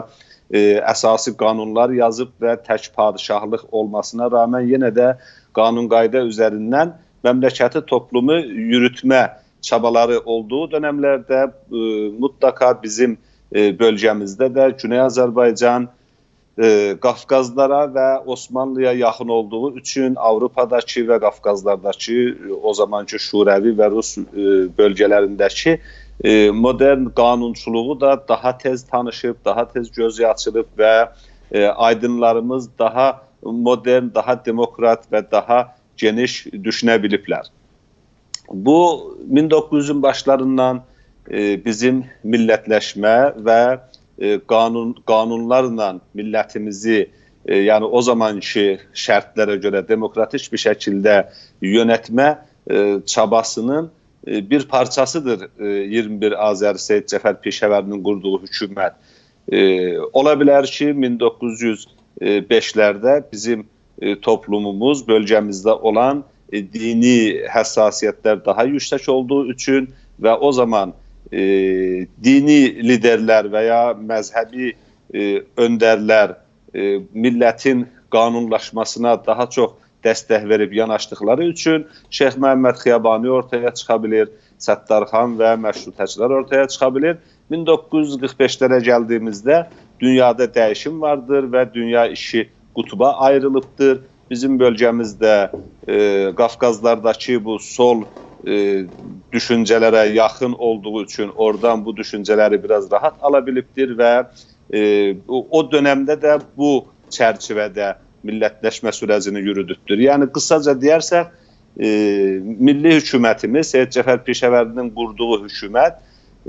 ائ، اساسی قانونلار یازیب و تک پادشاهلیق اولماسینا رغمن یئنه ده قانون قایدا اوزریندن مملکتی، توپلومو یوروتمه چابالاری اولدوغو دؤنملرده، ائ، مطلقا بیزیم، ائ، بؤلگه‌میزده ده گونئی آذربایجان، ائ، قافقازلارا و عثمانلی‌یا یاخین اولدوغو اوچون آوروپاداکی و قافقازلارداکی، ائ، او زامانکی شوروی و روس، ائ، بؤلگه‌لرینده‌کی، ائ، مدرن قانونچولوغو دا داها تئز تانیشیب، داها تئز گؤزو آچیلیب و، ائ، آیدینلاریمیز داها مدرن، داها دموکرات و داها گئنیش دوشونه بیلیبلر. بو، مین دوققوز یوزون باشلاریندان، ائ، بیزیم میللتلشمه و، ائ، قانون، قانونلارلا میللتیمیزی، ائ، یعنی او زامانکی شرطلره گؤره دموکراتیک بیر شکیلده یؤنتمه، ائ، چاباسی‌نین، ائ، بیر پارچاسیدیر، ائ، اییرمی بیر آذر سید جعفر پیشه‌وری‌نین قوردوغو حکومت. ائ، اولا بیلر کی، مین دوققوز یوز بئشلرده بیزیم، ائ، توپلوموموز، بؤلگه‌میزده اولان، ائ، دینی حساسیتلر داها یوکسک اولدوغو اوچون و او زامان، ائ، دینی لیدرلر و یا مذهبی، ائ، اؤندرلر، ائ، میللتین قانونلاشماسینا داها چوخ دستک وئریب یاناشدیقلاری اوچون شیخ محمد خیابانی اورتایا چیخا بیلیر، ستارخان و مشروطه‌چیلر اورتایا چیخا بیلیر. مین دوققوز یوز قیرخ بئشلره گلدیییمیزده دونیادا دییشیم واردیر و دونیا ایکی قطبا آیریلیبدیر. بیزیم بؤلگه‌میز ده، ائ، قافقازلارداکی بو سول، ائ، دوشونجه‌لره یاخین اولدوغو اوچون اورادان بو دوشونجه‌لری بیر آز راحت آلا بیلیبدیر و، ائ، او، او دؤنمده ده بو چرچیوه‌ده میللتلشمه سوره‌جینی یورودوبدور. یعنی، قیساجا دئیرسک، ائ، میللی حکومتیمیز، سید جعفر پیشه‌وری‌نین قوردوغو حکومت،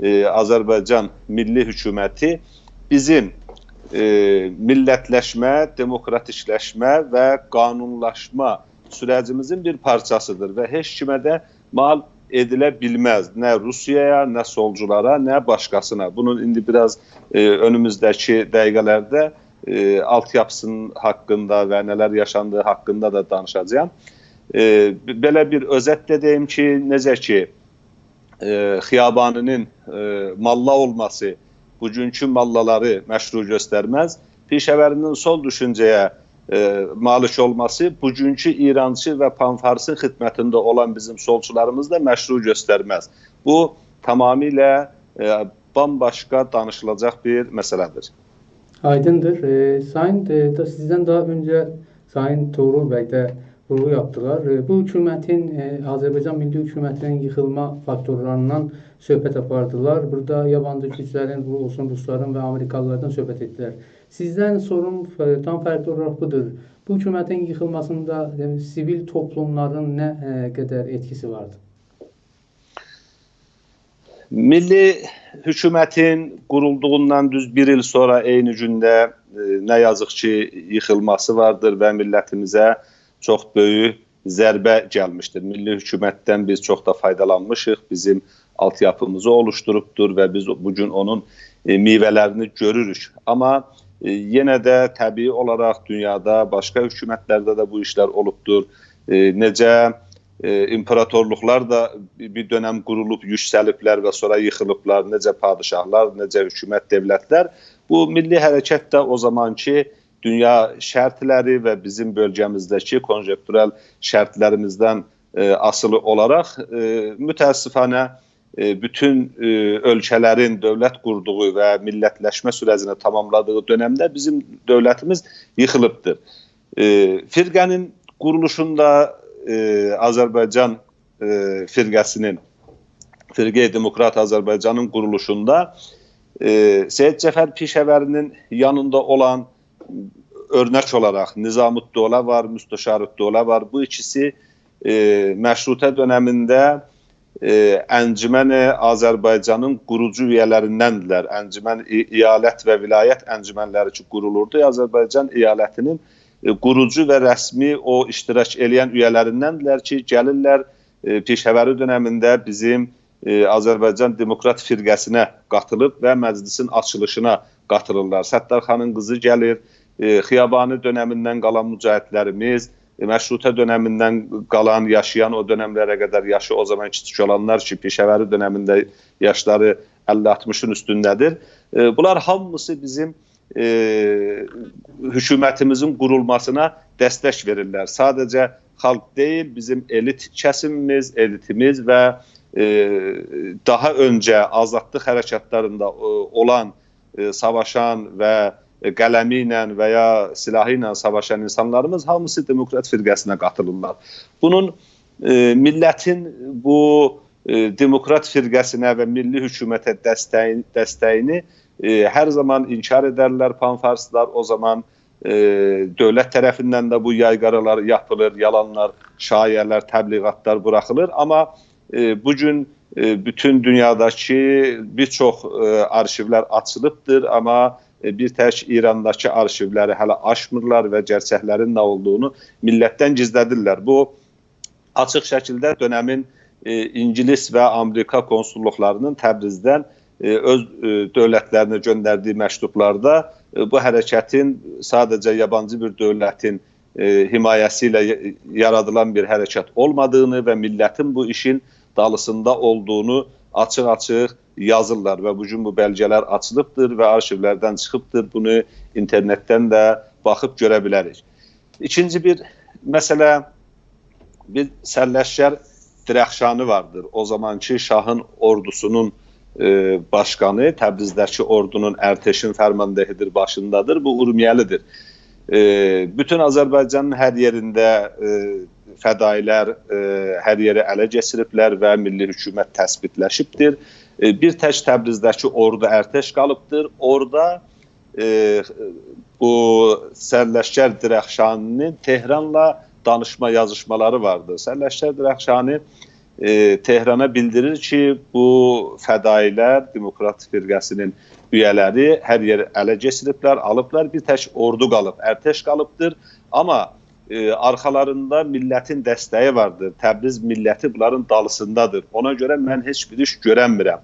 ائ، آذربایجان میللی حکومتی بیزیم، ائ، میللتلشمه، دموکراتیکلشمه و قانونلاشما سوره‌جیمیزین بیر پارچاسیدیر و هئچ کیمه ده مال ائدیله بیلمز. نه روسیایا، نه سولجولارا، نه باشقاسینا. بونون ایندی بیر آز، ائ، اؤنوموزده‌کی دقیقه‌لرده، ائ، آلت‌یاپیسی‌نین حاقیندا و نه‌لر یاشاندیغی حاقیندا دا دانیشاجاغام. ائ، ب-، بئله بیر اؤزت ده دئییم کی، نئجه کی، ائ، خیابانی‌نین، ائ، ماللا اولماسی بوگونکو ماللالاری مشروع گؤسترمز. پیشه‌وری‌نین سول دوشونجه‌یه، ائ، مالیک اولماسی بوگونکو ایرانچی و پان‌فارسین خدمتینده اولان بیزیم سولچولاریمیزی دا مشروع گؤسترمز. بو تمامیله، ائ، بامباشقا دانیشیلاجاق بیر مسئله‌دیر. آیدیندیر. ائ، سایین، ائ، دا، سیزدن داها اؤنجه سایین طغرل بی ده وورغو یاپدیلار. ائ، بو حکومتین، ائ، آذربایجان میللی حکومتی‌نین ییخیلما فاکتورلاریندان صحبت آپاردیلار. بورادا یابانجی گوجلرین، بو اولسون روسلارین و آمریکالیلاردان صحبت ائتدیلر. سیزدن سوروم، ائ، تام فرقلی اولاراق بودور. بو حکومتین ییخیلماسیندا، ائ، سیویل توپلوملارین نه، ائ، قدر ائتکیسی واردی؟ میللی حکومتین قورولدوغوندان دوز بیر ایل سونرا عینی گونده، ائ، نه یازیق کی، ییخیلماسی واردیر و میللتیمیزه چوخ بؤیوک ضربه گلمیشدیر. میللی حکومتدن بیز چوخ دا فایدالانمیشیق. بیزیم آلت‌یاپیمیزی اولوشدوروبدور و بیز بو گون اونون، ائ، میوه‌لرینی گؤروروک. آمما، ائ، یئنه ده طبیعی اولاراق دونیادا باشقا حکومتلرده ده بو ایشلر اولوبدور. ائ، نئجه، ائ، ایمپراتورلوقلار دا بیر دؤنم قورولوب، یوکسلیبلر و سونرا ییخیلیبلار. نئجه پادشاهلار، نئجه حکومت، دؤولتلر. بو میللی حرکت ده او زامانکی دونیا شرطلری و بیزیم بؤلگه‌میزده‌کی کونژوکتورال شرطلریمیزدن، ائ، آسیلی اولاراق، ائ، متأسفانه، ائ، بوتون، ائ، اؤلکه‌لرین دؤولت قوردوغو و میللتلشمه سوره‌جینی تاماملادیغی دؤنمده بیزیم دؤولتیمیز ییخیلیبدیر. ائ، فرقه‌نین قورولوشوندا، ائ، آذربایجان، ائ، فرقه‌سی‌نین، فرقه دموکرات آذربایجانین قورولوشوندا، ائ، سید جعفر پیشه‌وری‌نین یانیندا اولان، اؤرنک اولاراق نظام‌الدوله وار، مستشارالدوله وار. بو ایکیسی، ائ، مشروطه دؤنمینده، ائ، انجمن آذربایجانین قوروجو اویه‌لریندندیرلر. انجمن ای-، ایالت و ولایت انجمنلری کی قورولوردو، آذربایجان ایالتی‌نین، ائ، قوروجو و رسمی او اشتراک ائله‌ین اویه‌لریندندیرلر کی، گلیرلر، ائ، پیشه‌وری دؤنمینده بیزیم، ائ، آذربایجان دموکرات فرقه‌سینه قاتیلیب و مجلسین آچیلیشینا قاتیلیرلار. ستارخانین قیزی گلیر، ائ، خیابانی دؤنمیندن قالان مجاهدلریمیز، ائ، مشروطه دؤنمیندن قالان، یاشایان، او دؤنملره قدر یاشی او زامان کیچیک اولانلار کی، پیشه‌وری دؤنمینده یاشلاری اللی آلتمیشین اوستونده‌دیر. ائ، بونلار هامیسی بیزیم، ائ، حکومتیمیزین قورولماسینا دستک وئریرلر. ساده‌جه خالق دئییل، بیزیم ائلیت کسیمیمیز، ائلیتیمیز و، ائ، داها اؤنجه آزادلیق حرکاتلاریندا، ائ، اولان، ائ، ساواشان و، ائ، قلمی ایله و یا سلاحی ایله ساواشان اینسانلاریمیز هامیسی دموکرات فرقه‌سینه قاتیلیرلار. بونون، ائ، میللتین بو، ائ، دموکرات فرقه‌سینه و میللی حکومته دسته‌یین-، دسته‌یینی، ائ، هر زامان انکار ائدرلر پان‌فارسلار. او زامان، ائ، دؤولت طرفیندن ده بو یایقارالار یاپیلیر، یالانلار، شایعه‌لر، تبلیغاتلار بوراخیلیر. آمما، ائ، بو گون، ائ، بوتون دونیاداکی بیر چوخ، ائ، آرشیولر آچیلیبدیر، آمما، ائ، بیر تک ایرانداکی آرشیولری هله آچمیرلار و گئرچکلرین نه اولدوغونو میللتدن گیزله‌دیرلر. بو آچیق شکیلده دؤنمین، ائ، اینگیلیس و آمریکا کونسوللوقلاری‌نین تبریزدن، ائ، اؤز، ائ، دؤولتلرینه گؤندردیگی مکتوبلاردا، ائ، بو حرکتین ساده‌جه یابانجی بیر دؤولتین، ائ، حمایه‌سی ایله یا-، یارادیلان بیر حرکت اولمادیغینی و میللتین بو ایشین دالیسیندا اولدوغونو آچیق-آچیق یازیرلار و بو گون بو بلگه‌لر آچیلیبدیر و آرشیولردن چیخیبدیر. بونو اینترنتدن ده باخیب گؤره بیلریک. ایکینجی بیر مسئله، بیر سرلشکر درخشانی واردیر. او زامانکی شاهین اوردوسونون، ائ، باشقانی، تبریزده‌کی اوردونون، ارتشین فرماندهی‌دیر، باشیندادیر. بو اورمیه‌لی‌دیر. ائ، بوتون آذربایجانین هر یئرینده، ائ، فدایی‌لر، ائ، هر یئری اله کئچیریبلر و میللی حکومت تثبیتلشیبدیر. ائ، بیر تک تبریزده‌کی اوردو، ارتش قالیبدیر. اورادا، ائ، بو سرلشکر درخشانی‌نین تهرانلا دانیشما، یازیشمالاری واردیر. سرلشکر درخشانی، ائ، تهرانا بیلدیریر کی، بو فدایی‌لر، دموکرات فرقه‌سی‌نین اویه‌لری هر یئری اله کئچیریبلر، آلیبلار. بیر تک اوردو قالیب، ارتش قالیبدیر. آمما، ائ، آرخالاریندا میللتین دستگی واردیر. تبریز میللتی بونلارین دالیسیندادیر. اونا گؤره من هئچ بیر ایش گؤرنمیرم.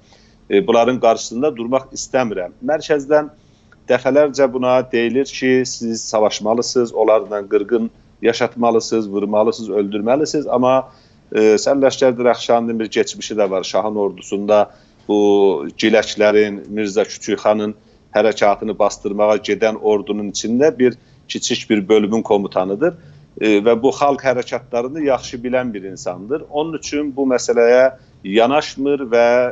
ائ، بونلارین قارشیسیندا دورماق ایسته‌میرم. مرکزدن دفعه‌لرجه بونا دئییلیر کی، سیز ساواشمالیسینیز، اونلارلا قیرغین یاشاتمالیسینیز، وورمالیسینیز، اؤلدورمه‌لیسینیز. آمما، ائ، سرلشکر درخشانی‌نین بیر کئچمیشی ده وار. شاهین اوردوسوندا بو گیلکلرین، میرزا کوچوک‌خانین حرکاتینی باسدیرماغا گئدن اوردونون ایچینده بیر کیچیک بیر بؤلومون کوموتانی‌دیر. ائ، و بو خالق حرکاتلارینی یاخشی بیلن بیر اینساندیر. اونون اوچون بو مسئله‌یه یاناشمیر و، ائ،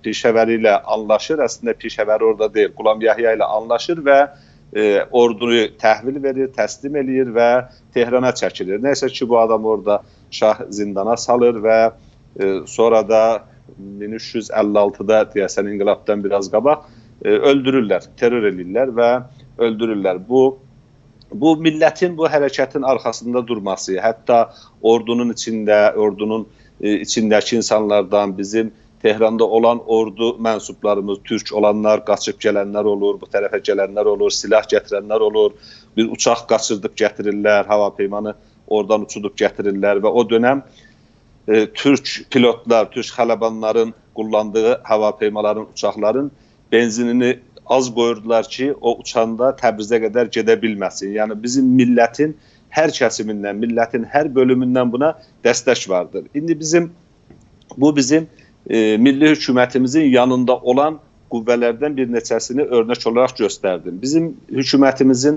پیشه‌وری ایله آنلاشیر. اصلینده پیشه‌وری اورادا دئییل، غلام یحیی ایله آنلاشیر و، ائ، اوردونو تحویل وئریر، تسلیم ائله‌ییر و تهرانا چکیلیر. نه‌یسه کی، بو آدام اورادا شاه زیندانا سالیر و، ائ، سونرا دا مین اوچ یوز اللی آلتیدا، دئیه‌سن، انقلابدان بیر آز قاباق، ائ، اؤلدورورلر، ترور ائله‌ییرلر و اؤلدورورلر. بو بو میللتین، بو حرکتین آرخاسیندا دورماسی، حتی اوردونون ایچینده، اوردونون، ائ، ایچینده‌کی اینسانلاردان، بیزیم تهراندا اولان اوردو منسوبلاریمیز، تورک اولانلار، قاچیب گلنلر اولور، بو طرفه گلنلر اولور، سلاح گتیرنلر اولور، بیر اوچاق قاچیردیب گتیریرلر، هواپیمانی اورادان اوچودوب گتیریرلر و او دؤنم، ائ، تورک پیلوتلار، تورک خلبانلارین قوللاندیغی هواپیمالارین، اوچاقلارین بنزینینی آز قویوردولار کی، او اوچاندا تبریزه قدر گئده بیلمه‌سین. یعنی، بیزیم میللتین هر کسیمیندن، میللتین هر بؤلوموندن بونا دستک واردیر. ایندی بیزیم، بو بیزیم، ائ، میللی حکومتیمیزین یانیندا اولان قوه‌لردن بیر نئچه‌سینی اؤرنک اولاراق گؤستردیم. بیزیم حکومتیمیزین،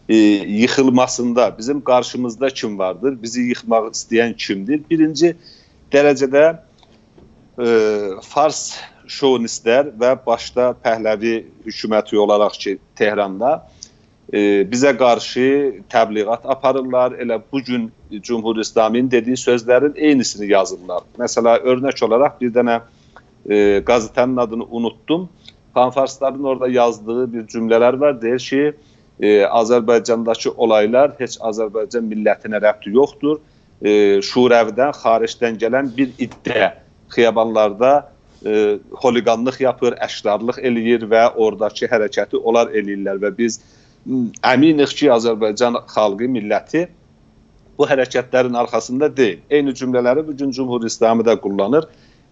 ائ، ییخیلماسیندا بیزیم قارشیمیزدا کیم واردیر؟ بیزی ییخماق ایسته‌ین کیمدیر؟ بیرینجی درجه‌ده، ائ، فارس شووینیستلر و باشدا پهلوی حکومتی اولاراق کی، تهراندا، ائ، بیزه قارشی تبلیغات آپاریرلار. ائله بو گون جمهوری اسلامی‌نین دئدیگی سؤزلرین عینی‌سینی یازیرلار. مثلا، اؤرنک اولاراق بیر دنه، ائ، قزئته‌نین آدینی اونوتدوم. پان‌فارسلارین اورادا یازدیغی بیر جمله‌لر وار. دئییر کی، ائ، آذربایجانداکی اولایلار هئچ آذربایجان میللتینه ربطی یوخدور. ائ، شوروی‌دن، خارجدن گلن بیر عده خیابانلاردا، ائ، هولیگانلیق یاپیر، اشرارلیق ائله‌ییر و اوراداکی حرکتی اونلار ائله‌ییرلر و بیز، م، امینیک کی، آذربایجان خالقی، میللتی بو حرکتلرین آرخاسیندا دئییل. عینی جمله‌لری بو گون جمهوری اسلامی ده قوللانیر.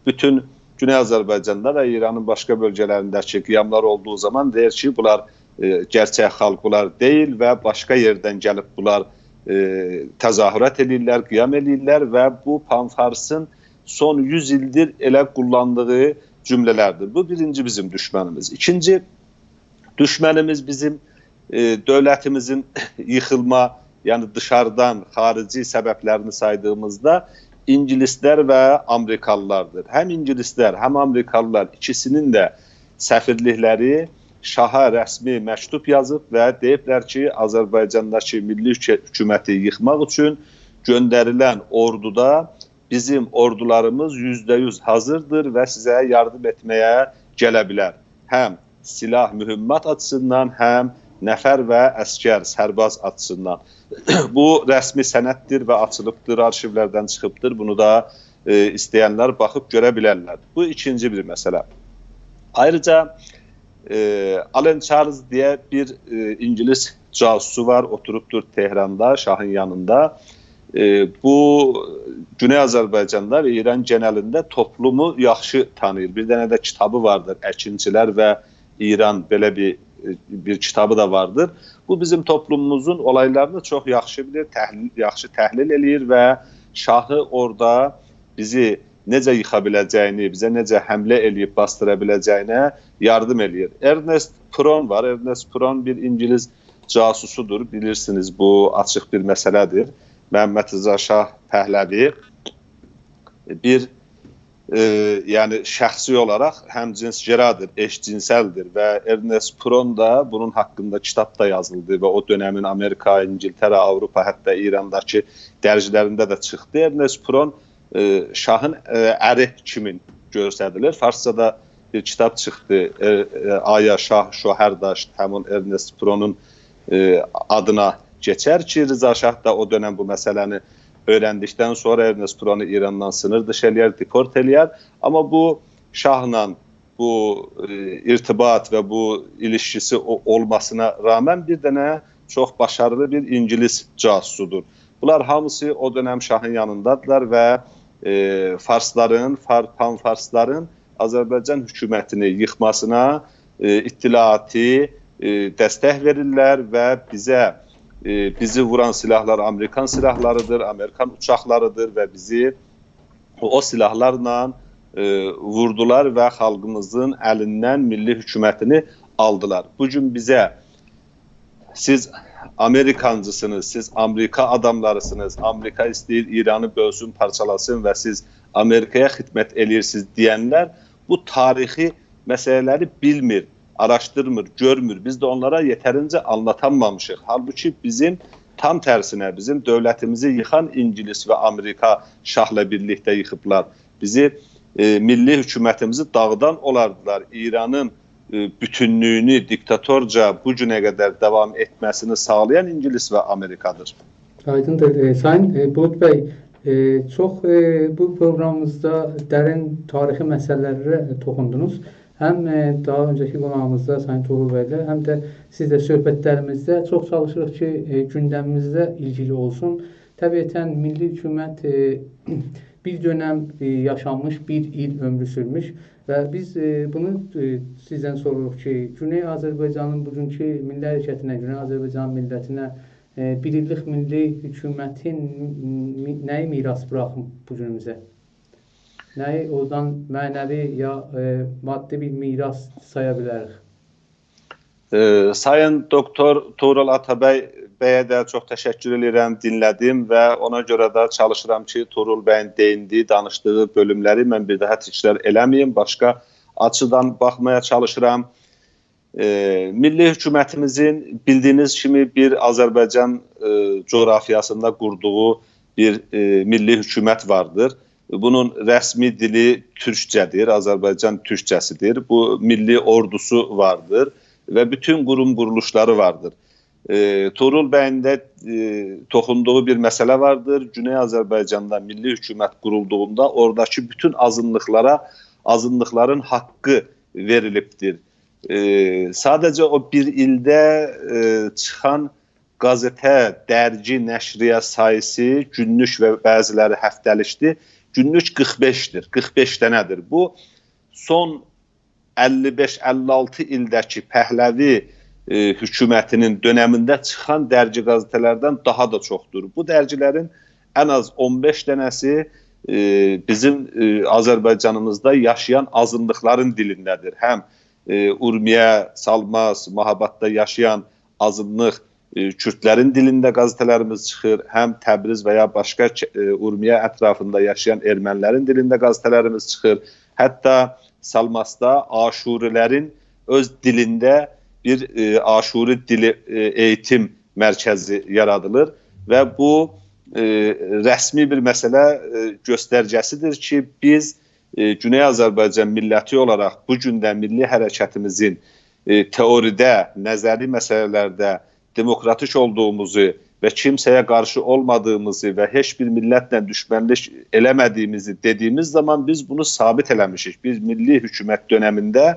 بوتون گونئی آذربایجاندا و ایرانین باشقا بؤلگه‌لرینده‌کی قیاملار اولدوغو زامان دئییر کی، بونلار، ائ، گئرچک خالق بونلار دئییل و باشقا یئردن گلیب بونلار، ائ، تظاهرات ائله‌ییرلر، قیام ائله‌ییرلر و بو پان‌فارسین سون یوز ایلدیر ائله قوللاندیغی جمله‌لردیر. بو بیرینجی بیزیم دوشمنیمیز. ایکینجی دوشمنیمیز بیزیم، ائ، دؤولتیمیزین ییخیلما، یعنی دیشاریدان، خارجی سببلرینی سایدیغیمیزدا اینگیلیسلر و آمریکالیلاردیر. هم اینگیلیسلر، هم آمریکالیلار ایکیسی‌نین ده سفیرلیکلری شاها رسمی مکتوب یازیب و دئییبلر کی، آذربایجانداکی میللی حکو-، حکومتی ییخماق اوچون گؤندریلن اوردودا بیزیم اوردولاریمیز یوزده یوز حاضیردیر و سیزه یاردیم ائتمه‌یه گله بیلر. هم سلاح، مهمات آچیسیندان، هم نفر و عسگر، سرباز آچیسیندان. بو رسمی سنددیر و آچیلیبدیر، آرشیولردن چیخیبدیر. بونو دا، ائ، ایسته‌ینلر باخیب گؤره بیلرلر. بو ایکینجی بیر مسئله. آیریجا، ائ، آلن چارلز دئیه بیر، ائ، اینگیلیس جاسوسو وار، اوتوروبدور تهراندا، شاهین یانیندا. ائ، بو گونئی آذربایجاندا و ایران گئنلینده توپلومو یاخشی تانیییر. بیر دنه ده کیتابی واردیر، اکینچیلر و ایران، بئله بیر، ائ، بیر کیتابی دا واردیر. بو بیزیم توپلوموموزون اولایلارینی چوخ یاخشی بیلیر، تحلیل، یاخشی تحلیل ائله‌ییر و شاهی اورادا بیزی نئجه ییخا بیله‌جه‌یینی، بیزه نئجه حمله ائله‌ییب باسدیرا بیله‌جه‌یینه یاردیم ائله‌ییر. ارنست پرون وار. ارنست پرون بیر اینگیلیس جاسوسودور. بیلیرسینیز، بو آچیق بیر مسئله‌دیر. محمدرضا شاه پهلوی، بیر، ائ، یعنی شخصی اولاراق همجنس‌گرادیر، ائش‌جینسلدیر و ارنست پرون دا بونون حاقیندا کیتاب دا یازیلدی و او دؤنمین آمریکا، اینگیلتره، آوروپا، حتی ایرانداکی درگیلرینده ده چیخدی. ارنست پرون، ائ، شاهین، ائ، اری کیمین گؤستریلیر. فارسجادا بیر کیتاب چیخدی، ائ، ائ، «آیا شاه شوهر داشت»، همین ارنست پرونون، ائ، آدینا کئچر کی، رضا شاه دا او دؤنم بو مسئله‌نی اؤیرندیکدن سونرا ارنست پرونو ایراندان سینیر دیشی ائله‌یر، دپورت ائله‌یر. آمما بو شاهلا بو، ائ، ارتباط و بو ایلیشکیسی او-، اولماسینا رغمن بیر دنه چوخ باشاریلی بیر اینگیلیس جاسوسودور. بونلار هامیسی او دؤنم شاهین یانیندادیرلار و، ائ، فارسلارین، فار-، پان‌فارسلارین آذربایجان حکومتینی ییخماسینا، ائ، اطلاعاتی، ائ، دستک وئریرلر و بیزه، ائ، بیزی ووران سلاحلار آمریکان سلاحلاریدیر، آمریکان اوچاقلاریدیر و بیزی او سلاحلارلا، ائ، ووردولار و خالقیمیزین الیندن میللی حکومتینی آلدیلار. بو گون بیزه «سیز آمریکانجیسینیز، سیز آمریکا آداملاریسینیز، آمریکا ایسته‌ییر ایرانی بؤلسون، پارچالاسین و سیز آمریکایا خدمت ائله‌ییرسینیز» دئینلر بو تاریخی مسئله‌لری بیلمیر، آراشدیرمیر، گؤرمور. بیز ده اونلارا یئترینجه آنلاتانمامیشیق. حالبوکی بیزیم تام ترسینه، بیزیم دؤولتیمیزی ییخان اینگیلیس و آمریکا شاهلا بیرلیکده ییخیبلار. بیزی، ائ، میللی حکومتیمیزی داغیدان اولاردیلار. ایرانین، ائ، بوتونلویونو دیکتاتورجا بو گونه قدر داوام ائتمه‌سینی ساغلایان اینگیلیس و آمریکادیر. آیدیندیر. ائ، سایین، ائ، بولود بی، ائ، چوخ، ائ، بو پروقرامیمیزدا درین تاریخی مسئله‌لره توخوندونوز. هم، ائ، داها اؤنجه‌کی قوناغیمیزدا سایین طغرل بی‌له، هم ده سیزله صحبتلریمیزده چوخ چالیشیریق کی، ائ، گوندمیمیزله ایلگیلی اولسون. طبیعتاً میللی حکومت، ائ، بیر دؤنم، ائ، یاشامیش، بیر ایل عؤمرو سورموش و بیز، ائ، بونو، ائ، سیزدن سوروروق کی، گونئی آذربایجانین بوگونکو میللی حرکتینه، گونئی آذربایجان میللتینه، ائ، بیر ایللیک میللی حکومتین می-، نه‌یی میراث بوراخیب بو گونوموزه؟ نه‌یی اورادان معنوی یا، ائ، مادی بیر میراث سایا بیلریک؟ ائ، سایین دوکتور طغرل آتابی بیه ده چوخ تشکر ائدیرم، دینله‌دیم و اونا گؤره ده چالیشیرام کی، طغرل بیین دئییندیگی، دانیشدیغی بؤلوملری من بیر داها تکرار ائله‌مه‌ییم، باشقا آچیدان باخمایا چالیشیرام. ائ، میللی حکومتیمیزین، بیلدیگینیز کیمی، بیر آذربایجان، ائ، جغرافیاسیندا قوردوغو بیر، ائ، میللی حکومت واردیر. بونون رسمی دیلی تورکجه‌دیر، آذربایجان تورکجه‌سیدیر. بو میللی اوردوسو واردیر و بوتون قوروم قورولوشلاری واردیر. ائ، طغرل بیین ده، ائ، توخوندوغو بیر مسئله واردیر. گونئی آذربایجاندا میللی حکومت قورولدوغوندا اوراداکی بوتون آزینلیقلارا، آزینلیقلارین حاققی وئریلیبدیر. ائ، ساده‌جه او بیر ایلده، ائ، چیخان قزئته، درگی، نشریه ساییسی، گونلوک و بعضیلری هفته‌لیکدیر، گونلوک قیرخ بئشدیر، قیرخ بئش دنه‌دیر. بو، سون اللی بئش، اللی آلتی ایلده‌کی پهلوی، ائ، حکومتینین دؤنمینده چیخان درگی، قزئته‌لردن داها دا چوخدور. بو درگیلرین ان آز اون بئش دنه‌سی، ائ، بیزیم، ائ، آذربایجانیمیزدا یاشایان آزینلیقلارین دیلینده‌دیر. هم، ائ، اورمیه، سالماس، مهاباددا یاشایان آزینلیق، ائ، کوردلرین دیلینده قزئته‌لریمیز چیخیر، هم تبریز و یا باشقا ک-، ائ، اورمیه اطرافیندا یاشایان ارمنیلرین دیلینده قزئته‌لریمیز چیخیر. حتی سالماسدا آشوریلرین اؤز دیلینده بیر، ائ، آشوری دیلی، ائ، ائییتیم مرکزی یارادیلیر و بو، ائ، رسمی بیر مسئله، ائ، گؤسترگه‌سیدیر کی، بیز، ائ، گونئی آذربایجان میللتی اولاراق بو گون ده میللی حرکتیمیزین، ائ، تئوریده، نظری مسئله‌لرده دموکراتیک اولدوغوموزو و کیمسه‌یه قارشی اولمادیغیمیزی و هئچ بیر میللتله دوشمنلیک ائله‌مه‌دیگیمیزی دئدیگیمیز زامان بیز بونو ثابت ائله‌میشیک. بیز میللی حکومت دؤنمینده،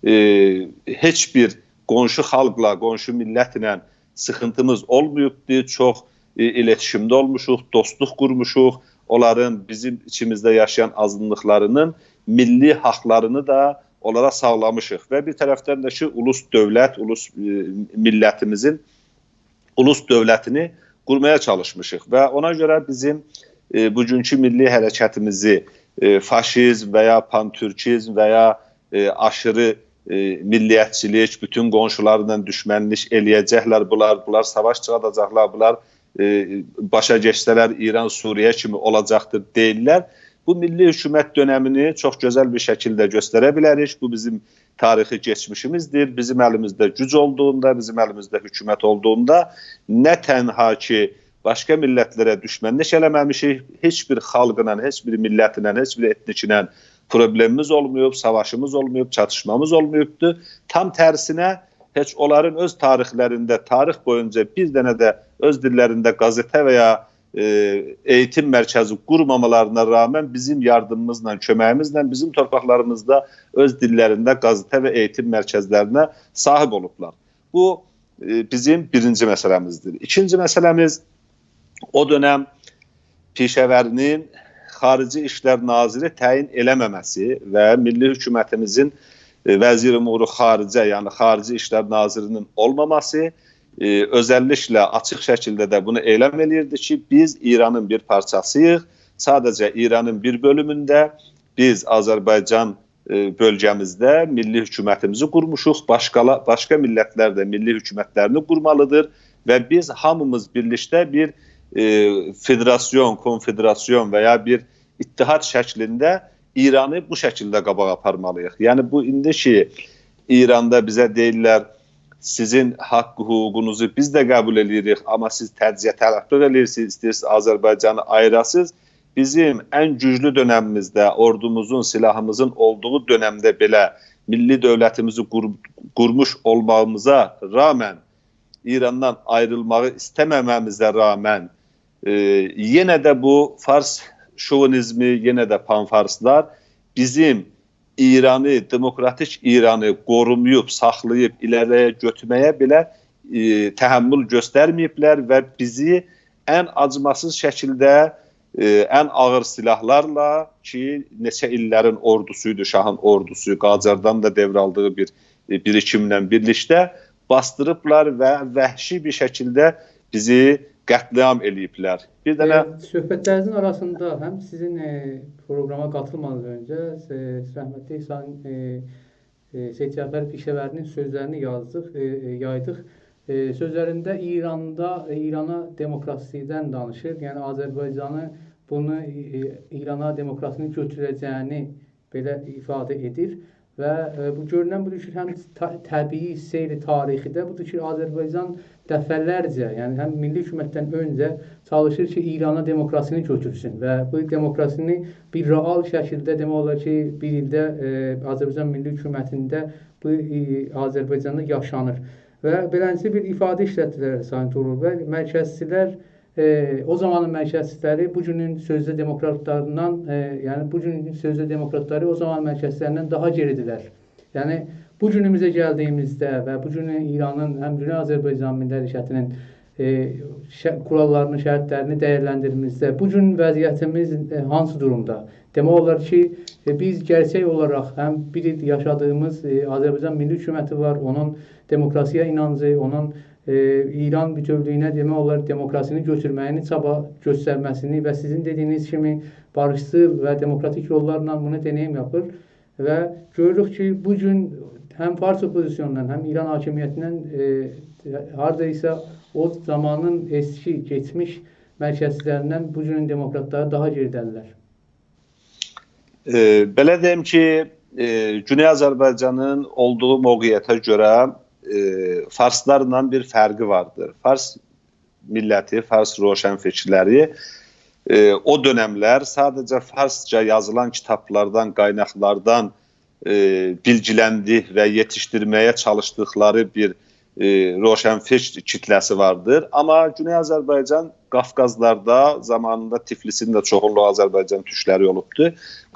ائ، هئچ بیر قونشو خالقلا، قونشو میللتله سیخینتیمیز اولماییبدی. چوخ، ائ، ایلتیشیمده اولموشوق، دوستلوق قورموشوق. اونلارین بیزیم ایچیمیزده یاشایان آزینلیقلارینین میللی حاقلارینی دا اونلارا ساغلامیشیق و بیر طرفدن ده کی، اولوس دؤولت، اولوس، ائ، میللتیمیزین اولوس دؤولتینی قورمایا چالیشمیشیق و اونا گؤره بیزیم، ائ، بوگونکو میللی حرکتیمیزی، ائ، فاشیزم و یا پان‌تورکیزم و یا، ائ، آشیری، ائ، میللیتچیلیک، بوتون قونشولارلا دوشمنلیک ائله‌یه‌جکلر بونلار، بونلار ساواش چیخاداجاقلار، بونلار، ائ، باشا گئچسه‌لر ایران، سوریه کیمی اولاجاقدیر دئییرلر. بو میللی حکومت دؤنمینی چوخ گؤزل بیر شکیلده گؤستره بیلریک. بو بیزیم تاریخی کئچمیشیمیزدیر. بیزیم الیمیزده گوج اولدوغوندا، بیزیم الیمیزده حکومت اولدوغوندا نه تنها کی باشقا میللتلره دوشمنلیک ائله‌مه‌میشیک، هئچ بیر خالقلا، هئچ بیر میللتله، هئچ بیر ائتنیکله پروبلئمیمیز اولماییب، ساواشیمیز اولماییب، چاتیشمامیز اولماییبدی. تام ترسینه، هئچ اونلارین اؤز تاریخلرینده، تاریخ بویونجا بیر دنه ده اؤز دیللرینده قازئته و یا، ائ، ائییتیم مرکزی قورمامالارینا رغمن بیزیم یاردیمیمیزلا، کؤمه‌ییمیزله بیزیم تورپاقلاریمیزدا اؤز دیللرینده قازئته و ائییتیم مرکزلرینه صاحیب اولوبلار. بو، ائ، بیزیم بیرینجی مسئله‌میزدیر. ایکینجی مسئله‌میز، او دؤنم پیشه‌وری‌نین خاریجی ایشلر ناظری تعیین ائله‌مه‌مه‌سی و میللی حکومتیمیزین، ائ، وزیر امور خارجه، یعنی خاریجی ایشلر ناظری‌نین اولماماسی، ائ، اؤزللیکله آچیق شکیلده ده بونو اعلام ائله‌ییردی کی، بیز ایرانین بیر پارچاسی‌ییق، ساده‌جه ایرانین بیر بؤلومونده بیز آذربایجان، ائ، بؤلگه‌میزده میللی حکومتیمیزی قورموشوق، باشقالا-، باشقا میللتلر ده میللی حکومتلرینی قورمالیدیر و بیز هامیمیز بیرلیکده بیر، ائ، فدراسیون، کنفدراسیون و یا بیر اتحاد شکلینده ایرانی بو شکیلده قاباغا آپارمالی‌ییق. یعنی بو ایندی کی ایراندا بیزه دئییرلر، سیزین حاق حقوقونوزو بیز ده قبول ائله‌ییریک، آمما سیز تجزیه‌طلبلیک ائله‌ییرسینیز، ایسته‌ییرسینیز آذربایجانی آییراسینیز. بیزیم ان گوجلو دؤنمیمیزده، اوردوموزون، سلاحیمیزین اولدوغو دؤنمده بئله میللی دؤولتیمیزی قور-، قورموش اولماغیمیزا رغمن ایراندان آیریلماغی ایسته‌مه‌مه‌میزه رغمن، ائ، یئنه ده بو فارس شووینیزمی، یئنه ده پان‌فارسلار بیزیم ایرانی، دموکراتیک ایرانی قوروماییب، ساخلاییب، ایره‌لی‌یه گؤتورمه‌یه بئله، ائ، تحمل گؤسترمه‌ییبلر و بیزی ان آجیماسیز شکیلده، ائ، ان آغیر سلاحلارلا کی، نئچه ایللرین اوردوسویدو، شاهین اوردوسو، قاجاردان دا دئورالدیغی بیر، ائ، بیریکیمله بیرلیکده باسدیریبلار و وحشی بیر شکیلده بیزی قتل‌عام ائله‌ییبلر. بیر دنه ائ، صحبتلرینیزین آراسیندا هم سیزین، ائ، پروقراما قاتیلمادان اؤنجه، ائ، رحمتلی سایین، ائ، ائ، سید جعفر پیشه‌وری‌نین سؤزلرینی یازدیق، ائ، ائ، یایدیق. ائ، سؤزلرینده ایراندا، ائ، ایرانا دموکراسی‌دن دانیشیر. یعنی آذربایجانی بونو، ائ، ائ، ایرانا دموکراسی‌نی گؤتوره‌جه‌یینی بئله ایفاده ائدیر. و، ائ، بو گؤرونن بودور کی، هم تا-، طبیعی سیر تاریخی‌ده بودور کی، آذربایجان دفعه‌لرجه، یعنی هم میللی حکومتدن اؤنجه چالیشیر کی، ایرانا دموکراسی‌نی گؤتورسون و بو دموکراسی‌نی بیر رئال شکیلده، دئمک اولار کی، بیر ایلده، ائ، آذربایجان میللی حکومتینده بو، ائ، آذربایجاندا یاشانیر. و بئلنجه بیر ایفاده ایشلتدیلر سایین طغرل بی، مرکزچیلر، ائ، او زامانین مرکزچیلری بو گونون سؤزده دموکراتلاریندان، ائ، یعنی بو گونون سؤزده دموکراتلاری او زامانین مرکزچیلریندن داها گئری‌دیرلر. یعنی بو گونوموزه گلدیییمیزده و بو گونون ایرانین هم گونئی آذربایجان میللی حرکتی‌نین، ائ، ش-، قوراللارینی، شرطلرینی دیرلندیردیییمیزده بو گون وضعیتیمیز، ائ، هانسی دورومدا؟ دئمک اولار کی، ائ، بیز گئرچک اولاراق هم بیر ایل یاشادیغیمیز، ائ، آذربایجان میللی حکومتی وار، اونون دموکراسی‌یه اینانجی، اونون، ائ، ایران بوتؤولویونه، دئمک اولار، دموکراسی‌نی گؤتورمه‌یینی، چابا گؤسترمه‌سینی و سیزین دئدییینیز کیمی باریشچیل و دموکراتیک یوللارلا بونو دئنه‌ییم یاپیر. و گؤروروک کی، بو گون هم فارس اوپوزیسیونوندان، هم ایران حاکمیتیندن، ائ، هاردایسا او زامانین اسکی، کئچمیش مرکزچیلریندن بو گونون دموکراتلاری داها گئری‌ده‌دیرلر. ائ، بئله دئییم کی، ائ، گونئی آذربایجانین اولدوغو موقعیته گؤره، ائ، فارسلارلا بیر فرقی واردیر. فارس میللتی، فارس روشنفکرلری، ائ، او دؤنملر ساده‌جه فارسجا یازیلان کیتابلاردان، قایناقلاردان، ائ، بیلگیلندیک و یئتیشدیرمه‌یه چالیشدیقلاری بیر، ائ، روشنفکر کیتله‌سی واردیر. آمما گونئی آذربایجان قافقازلاردا، زامانیندا تیفلیسین ده چوخونلوغو آذربایجان تورکلری اولوبدو.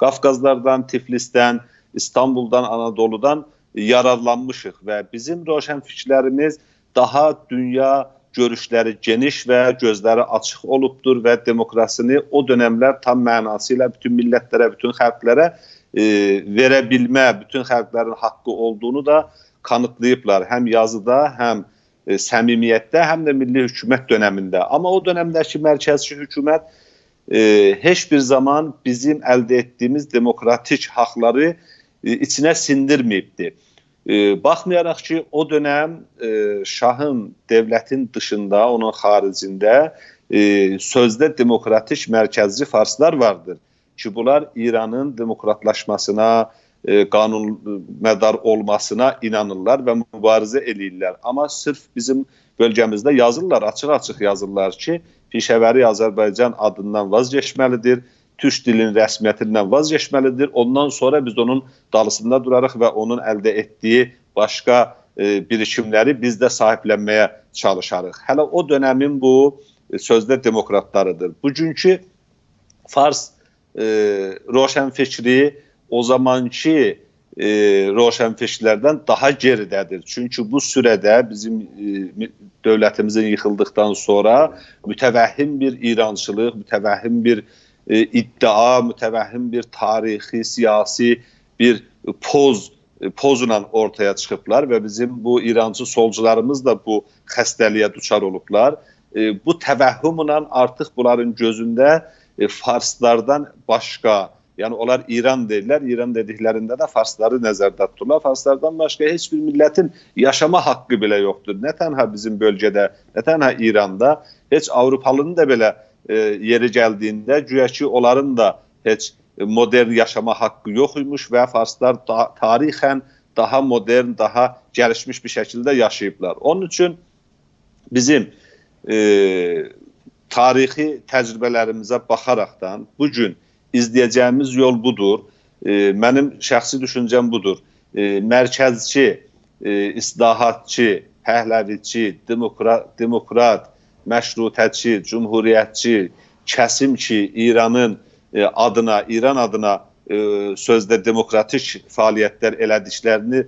قافقازلاردان، تیفلیسدن، ایستانبولدان، آنادولودان یارارلانمیشیق و بیزیم روشنفکرلریمیز داها دونیا گؤروشلری گئنیش و گؤزلری آچیق اولوبدور و دموکراسینی او دؤنملر تام معناسی ایله بوتون میللتلره، بوتون خالقلارا، ائ، وئره بیلمه، بوتون خالقلارین حاققی اولدوغونو دا کانیتلاییبلار. هم یازیدا، هم، ائ، صمیمیتده، هم ده میللی حکومت دؤنمینده. آمما او دؤنمده‌کی مرکزی حکومت، ائ، هئچ بیر زامان بیزیم الده ائتدیییمیز دموکراتیک حاقلاری، ائ، ایچینه سیندیرمه‌ییبدی. ائ، باخمایاراق کی، او دؤنم، ائ، شاهین دؤولتین دیشیندا، اونون خاریجینده، ائ، سؤزده دموکراتیک مرکزچی فارسلار واردیر. کی، بونلار ایرانین دموکراتلاشماسینا، ائ، قانون‌مدار اولماسینا اینانیرلار و مبارزه ائله‌ییرلر. آمما صرف بیزیم بؤلگه‌میزده یازیرلار، آچیق-آچیق یازیرلار کی، پیشه‌وری آذربایجان آدیندان واز گئچمه‌لیدیر، تورک دیلینین رسمیتیندن واز گئچمه‌لیدیر. اوندان سونرا بیز اونون دالیسیندا دوراریق و اونون الده ائتدیگی باشقا، ائ، بیریکیملری بیز ده صاحیبلنمه‌یه چالیشاریق. هله او دؤنمین بو، ائ، سؤزده دموکراتلاریدیر. بوگونکو فارس، ائ، روشنفکری او زامانکی، ائ، روشنفکرلردن داها گئریده‌دیر. چونکی بو سوره‌ده بیزیم، ائ، می-، دؤولتیمیزین ییخیلدیقدان سونرا متوهم بیر ایرانچیلیق، متوهم بیر، ائ، ادعا، متوهم بیر تاریخی، سیاسی بیر پوز، ائ، پوزلا اورتایا چیخیبلار و بیزیم بو ایرانچی سولجولاریمیز دا بو خسته‌لیگه دچار اولوبلار. ائ، بو توهمله آرتیق بونلارین گؤزونده، ائ، فارسلاردان باشقا، یعنی اونلار ایران دئییرلر، ایران دئدیکلرینده ده فارسلاری نظرده توتورلار. فارسلاردان باشقا هئچ بیر میللتین یاشاما حاققی بئله یوخدور. نه تنها بیزیم بؤلگه‌ده، نه تنها ایراندا، هئچ آوروپالی‌نین دا بئله، ائ، یئری گلدیگینده گویا کی، اونلارین دا هئچ مدرن یاشاما حاققی یوخ ایمیش و فارسلار دا، تاریخاً داها مدرن، داها گلیشمیش بیر شکیلده یاشاییبلار. اونون اوچون بیزیم، ائ، تاریخی تجربه‌لریمیزه باخاراقدان بو گون ایزله‌یه‌جه‌ییمیز یول بودور. ائ، منیم شخصی دوشونجه‌م بودور. ائ، مرکزچی، ائ، اصلاحاتچی، پهلویچی، دموکرا-، دموکرات، مشروطه‌چی، جمهوریتچی کسیم کی، ایرانین، ائ، آدینا، ایران آدینا، ائ، سؤزده دموکراتیک فعالیتلر ائله‌دیکلرینی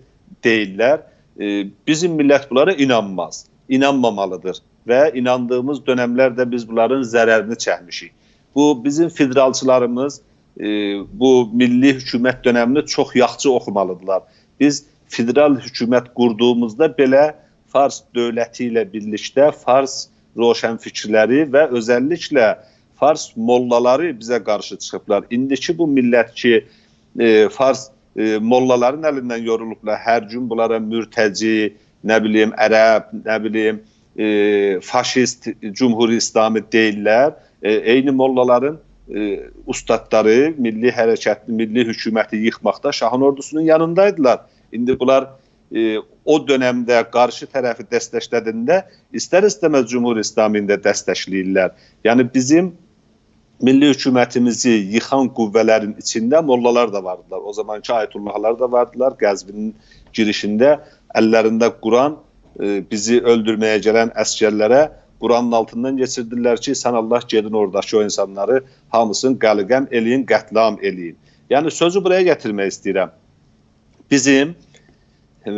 دئییرلر، ائ، بیزیم میللت بونلارا اینانماز. اینانمامالیدیر. و ایناندیغیمیز دؤنملرده بیز بونلارین ضررینی چکمیشیک. بو، بیزیم فدرالچیلاریمیز، ائ، بو میللی حکومت دؤنمینی چوخ یاخشی اوخومالیدیرلار. بیز فدرال حکومت قوردوغوموزدا بئله فارس دؤولتی ایله بیرلیکده فارس روشنفکرلری و اؤزللیکله فارس موللالاری بیزه قارشی چیخیبلار. ایندیکی بو میللت کی، ائ، فارس، ائ، موللالارین الیندن یورولوبلار، هر گون بونلارا مرتجع، نه بیلیم، عرب، نه بیلیم، ائ، فاشیست، جمهوری اسلامی دئییرلر. ائ، عینی موللالارین، ائ، اوستادلاری میللی حرکتی، میللی حکومتی ییخماقدا شاهین اوردوسونون یانیندایدیلار. ایندی بونلار، ائ، او دؤنمده قارشی طرفی دستکله‌دیگینده ایستر-ایسته‌مز جمهوری اسلامینی ده دستکله‌ییرلر. یعنی بیزیم میللی حکومتیمیزی ییخان قوه‌لرین ایچینده موللالار دا واردیلار. او زامانکی آیت‌الله‌لار دا واردیلار. قزوینین گیریشینده اللرینده قرآن، ائ، بیزی اؤلدورمه‌یه گلن عسگرلره قرآنین آلتیندان کئچیردیرلر کی، سن الله گئدین اوراداکی او اینسانلاری هامیسینی قلقم ائله‌یین، قتل‌عام ائله‌یین. یعنی سؤزو بورایا گتیرمک ایسته‌ییرم. بیزیم، ائ،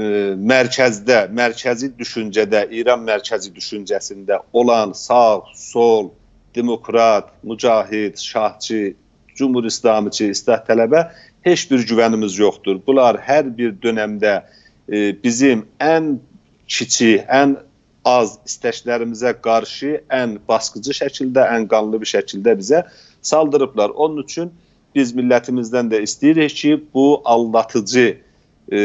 مرکزده، مرکزی دوشونجه‌ده، ایران مرکزی دوشونجه‌سینده اولان ساغ، سول، دموکرات، مجاهد، شاهچی، جمهوری اسلامی‌چی، اصلاح‌طلبه هئچ بیر گوونیمیز یوخدور. بونلار هر بیر دؤنمده، ائ، بیزیم ان کیچیک، ان آز ایستکلریمیزه قارشی ان باسقیجی شکیلده، ان قانلی بیر شکیلده بیزه سالدیریبلار. اونون اوچون بیز میللتیمیزدن ده ایسته‌ییریک کی، بو آلدادیجی، ائ،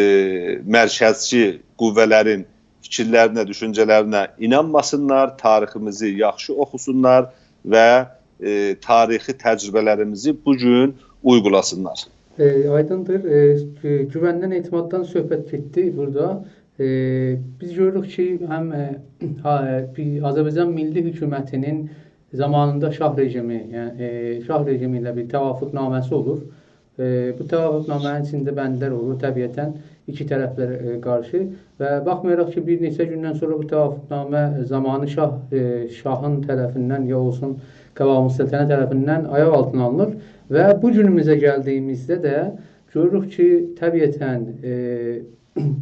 مرکزچی قوه‌لرین فیکیرلرینه، دوشونجه‌لرینه اینانماسینلار، تاریخیمیزی یاخشی اوخوسونلار و، ائ، تاریخی تجربه‌لریمیزی بو گون اویغولاسینلار. ائ، آیدیندیر. ائ، گو-، گووندن، اعتماددان صحبت گئتدی بورادا. ائ، بیز گؤروروک کی، هم، ائ، ها-، ائ، بیر آذربایجان میللی حکومتی‌نین زامانیندا شاه رژیمی، یعنی، ائ، شاه رژیمی ایله بیر توافق‌نامه‌سی اولور. ائ، بو توافق‌نامه‌نین ایچینده بندلر اولور، طبیعتاً ایکی طرفلر، ائ، قارشی. و باخمایاراق کی، بیر نئچه گوندن سونرا بو توافق‌نامه زامانی شاه، ائ، شاهین طرفیندن یا اولسون قوام‌السلطنه طرفیندن آیاق آلتینا آلینیر. و بو گونوموزه گلدیگیمیزده ده گؤروروک کی، طبیعتاً، ائ،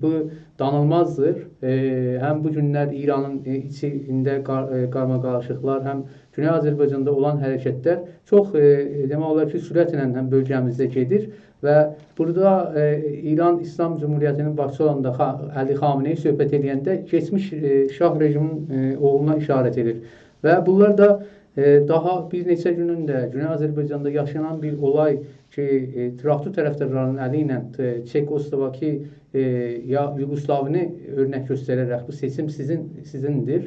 بو دانیلمازدیر. ائ، هم بو گونلر ایرانین، ائ، ایچینده قار-، ائ، قارماقاریشیقلار، هم گونئی آذربایجاندا اولان حرکتلر چوخ، ائ، دئمک اولار کی، سرعتله هم بؤلگه‌میزده گئدیر و بورادا، ائ، ایران ایسلام جمهوریتی‌نین باشچیسی اولان دا خا-، علی خامنه‌ای صحبت ائله‌ینده کئچمیش، ائ، شاه رژیمین، ائ، اوغلونا اشارت ائدیر. و بونلار دا، ائ، داها بیر نئچه گونون ده گونئی آذربایجاندا یاشانان بیر اولای کی، ائ، تراکتور طرفدارلاری‌نین الی ایله، ائ، چک‌اسلواکی، ائ، یا یوگوسلاوینی اؤرنک گؤستره‌رک بو سئچیم سیزین، سیزیندیر.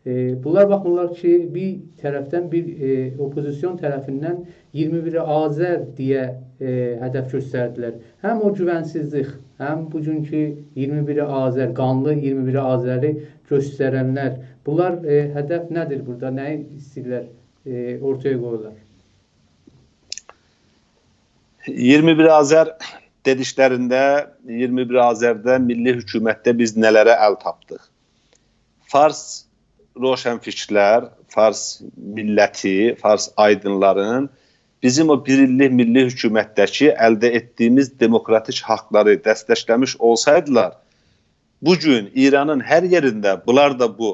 ائ، بونلار باخمیرلار کی، بیر طرفدن، بیر، ائ، اوپوزیسیون طرفیندن اییرمی بیر آذر دئیه، ائ، هدف گؤستردیلر. هم او گوونسیزلیک، هم بوگونکو اییرمی بیر آذر، قانلی اییرمی بیر آذری گؤسترنلر. بونلار، ائ، هدف نه‌دیر بورادا؟ نه‌یی ایسته‌ییرلر، ائ، اورتایا قویورلار؟ اییرمی بیر آذر دئدیکلرینده، اییرمی بیر آذرده، میللی حکومتده بیز نه‌لره ال تاپدیق؟ فارس روشنفکرلر، فارس میللتی، فارس آیدینلارین بیزیم او بیر ایللیک میللی حکومتده‌کی الده ائتدیییمیز دموکراتیک حاقلاری دستکله‌میش اولسایدیلار، بو گون ایرانین هر یئرینده بونلار دا بو،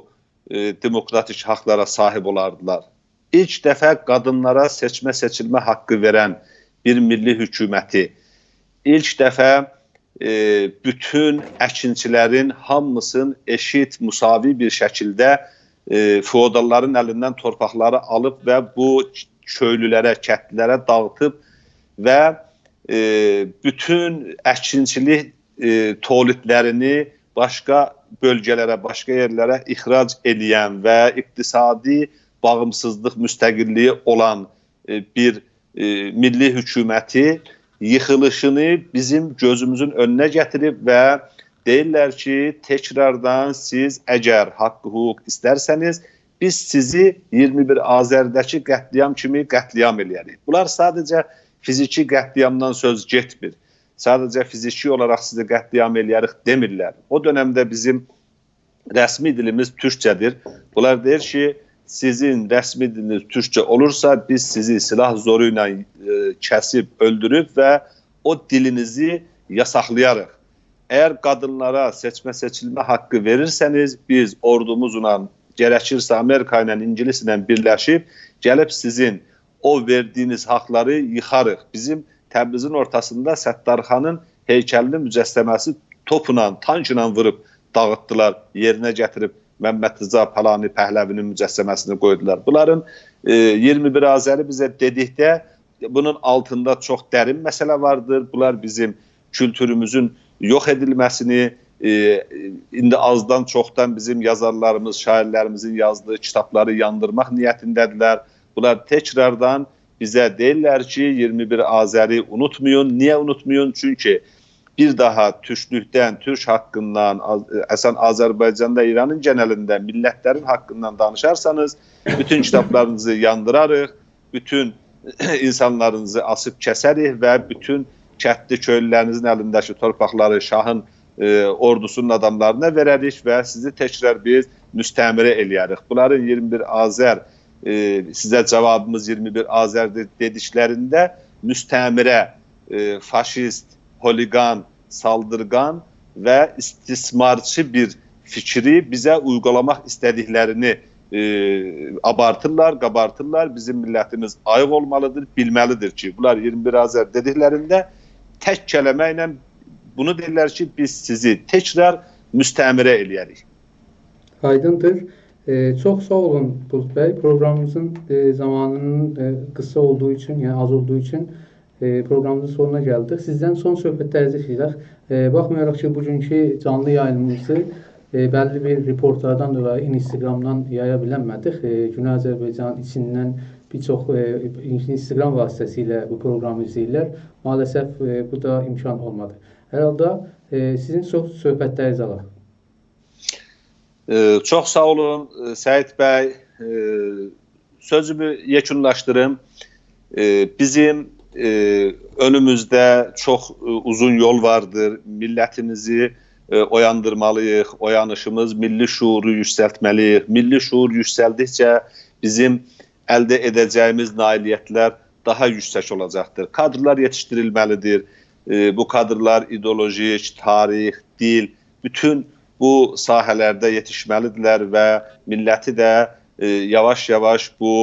ائ، دموکراتیک حاقلارا صاحیب اولاردیلار. ایلک دفعه قادینلارا سئچمه سئچیلمه حاققی وئرن بیر میللی حکومتی، ایلک دفعه، ائ، بوتون اکینچیلرین هامیسینی ائشیت، مساوی بیر شکیلده، ائ، فئوداللارین الیندن تورپاقلاری آلیب و بو کؤیلولره، کتلیلره داغیتیب و، ائ، بوتون اکینچیلیک، ائ، تولیدلرینی باشقا بؤلگه‌لره، باشقا یئرلره اخراج ائله‌ین و اقتصادی باغیمسیزلیق، مستقللیگی اولان، ائ، بیر، ائ، میللی حکومتی ییخیلیشینی بیزیم گؤزوموزون اؤنونه گتیریب و دئییرلر کی، تکراردان سیز اگر حاق حقوق ایسترسه‌نیز، بیز سیزی اییرمی بیر آذرده‌کی قتلیام کیمی قتلیام ائله‌یه‌ریک. بونلار ساده‌جه فیزیکی قتلیامدان سؤز گئتمیر. ساده‌جه فیزیکی اولاراق سیزی قتلیام ائله‌یه‌ریک دئمیرلر. او دؤنمده بیزیم رسمی دیلیمیز تورکجه‌دیر. بونلار دئییر کی، سیزین رسمی دیلینیز تورکجه اولورسا، بیز سیزی سلاح زورو ایله، ائ، کسیب، اؤلدوروب و او دیلینیزی یاساقلایاریق. اگر قادینلارا سئچمه سئچیلمه حاققی وئریرسه‌نیز، بیز اوردوموزلا، گرکیرسه آمریکا ایله، اینگیلیس ایله بیرلشیب گلیب سیزین او وئردیگینیز حاقلاری ییخاریق. بیزیم تبریزین اورتاسیندا ستارخانین هیکلینین مجسمه‌سی توپلا، تانکلا ووروب داغیتدیلار، یئرینه گتیریب ممدرضا پالانی پهلوی‌نین مجسمه‌سینی قویدولار. بونلارین، ائ، اییرمی بیر آذری بیزه دئدیکده، بونون آلتیندا چوخ درین مسئله واردیر. بونلار بیزیم کولتوروموزون یوخ ائدیلمه‌سینی، ائ، ایندی آزدان چوخدان بیزیم یازارلاریمیز، شاعیرلریمیزین یازدیغی کیتابلاری یاندیرماق نیتینده‌دیرلر. بونلار تکراردان بیزه دئییرلر کی، اییرمی بیر آذری اونوتمایین. نییه اونوتمایین؟ چونکی بیر داها تورکلوکدن، تورک حاققیندان، آذ-، اصلاً آذربایجاندا، ایرانین گئنلینده میللتلرین حاققیندان دانیشارسانیز، بوتون کیتابلارینیزی یاندیراریق، بوتون اینسانلارینیزی آسیب کسریک و بوتون کتلی کؤیلولرینیزین الینده‌کی تورپاقلاری شاهین، ائ، اوردوسونون آداملارینا وئرریک و سیزی تکرار بیز مستعمره ائله‌یه‌ریک. بونلارین اییرمی بیر آذر، ائ، سیزه جاوابیمیز اییرمی بیر آذردیر دئدیکلرینده مستعمره، ائ، فاشیست، هولیگان، سالدیرغان و استثمارچی بیر فیکری بیزه اویغولاماق ایسته‌دیکلرینی، ائ، آبارتیرلار، قابارتیرلار. بیزیم میللتیمیز آییق اولمالیدیر، بیلمه‌لیدیر کی، بونلار اییرمی بیر آذر دئدیکلرینده تک کلمه ایله بونو دئییرلر کی، بیز سیزی تکرار مستعمره ائله‌یه‌ریک. آیدیندیر. ائ، چوخ ساغ اولون، بولود بی. پروقرامیمیزین، ائ، زامانینین، ائ، قیسا اولدوغو اوچون، یعنی آز اولدوغو اوچون، ائ، پروقرامیمیزین سونونا گلدیک. سیزدن سون صحبتلرینیزی ایسته‌ییرک. ائ، باخمایاراق کی، بوگونکو جانلی یایینیمیزی، ائ، بللی بیر رپورتلاردان دولایی اینستاگرامدان یایا بیلنمه‌دیک. ائ، گونئی آذربایجانین ایچیندن بیر چوخ، ائ، اینستاگرام واسطه‌سیله بو پروقرامی ایزله‌ییرلر. مع‌الاسف، ائ، بو دا امکان اولمادی. هر حالدا، ائ، سیزین سون صحبتلرینیزی آلاق. ائ، چوخ ساغ اولون، ائ، سعید بی. ائ، سؤزومو یئکونلاشدیریم. ائ، بیزیم، ائ، اؤنوموزده چوخ، ائ، اوزون یول واردیر. میللتیمیزی، ائ، اویاندیرمالیییق. اویانیشیمیز، میللی شعورو یوکسلتمه‌لیییک. میللی شعور یوکسلدیکجه بیزیم الده ائده‌جه‌ییمیز نایلیتلر داها یوکسک اولاجاقدیر. کادرلار یئتیشدیریلمه‌لیدیر. ائ، بو کادرلار ایدئولوژیک، تاریخ، دیل، بوتون بو ساحه‌لرده یئتیشمه‌لیدیرلر و میللتی ده، ائ، یاواش-یاواش بو،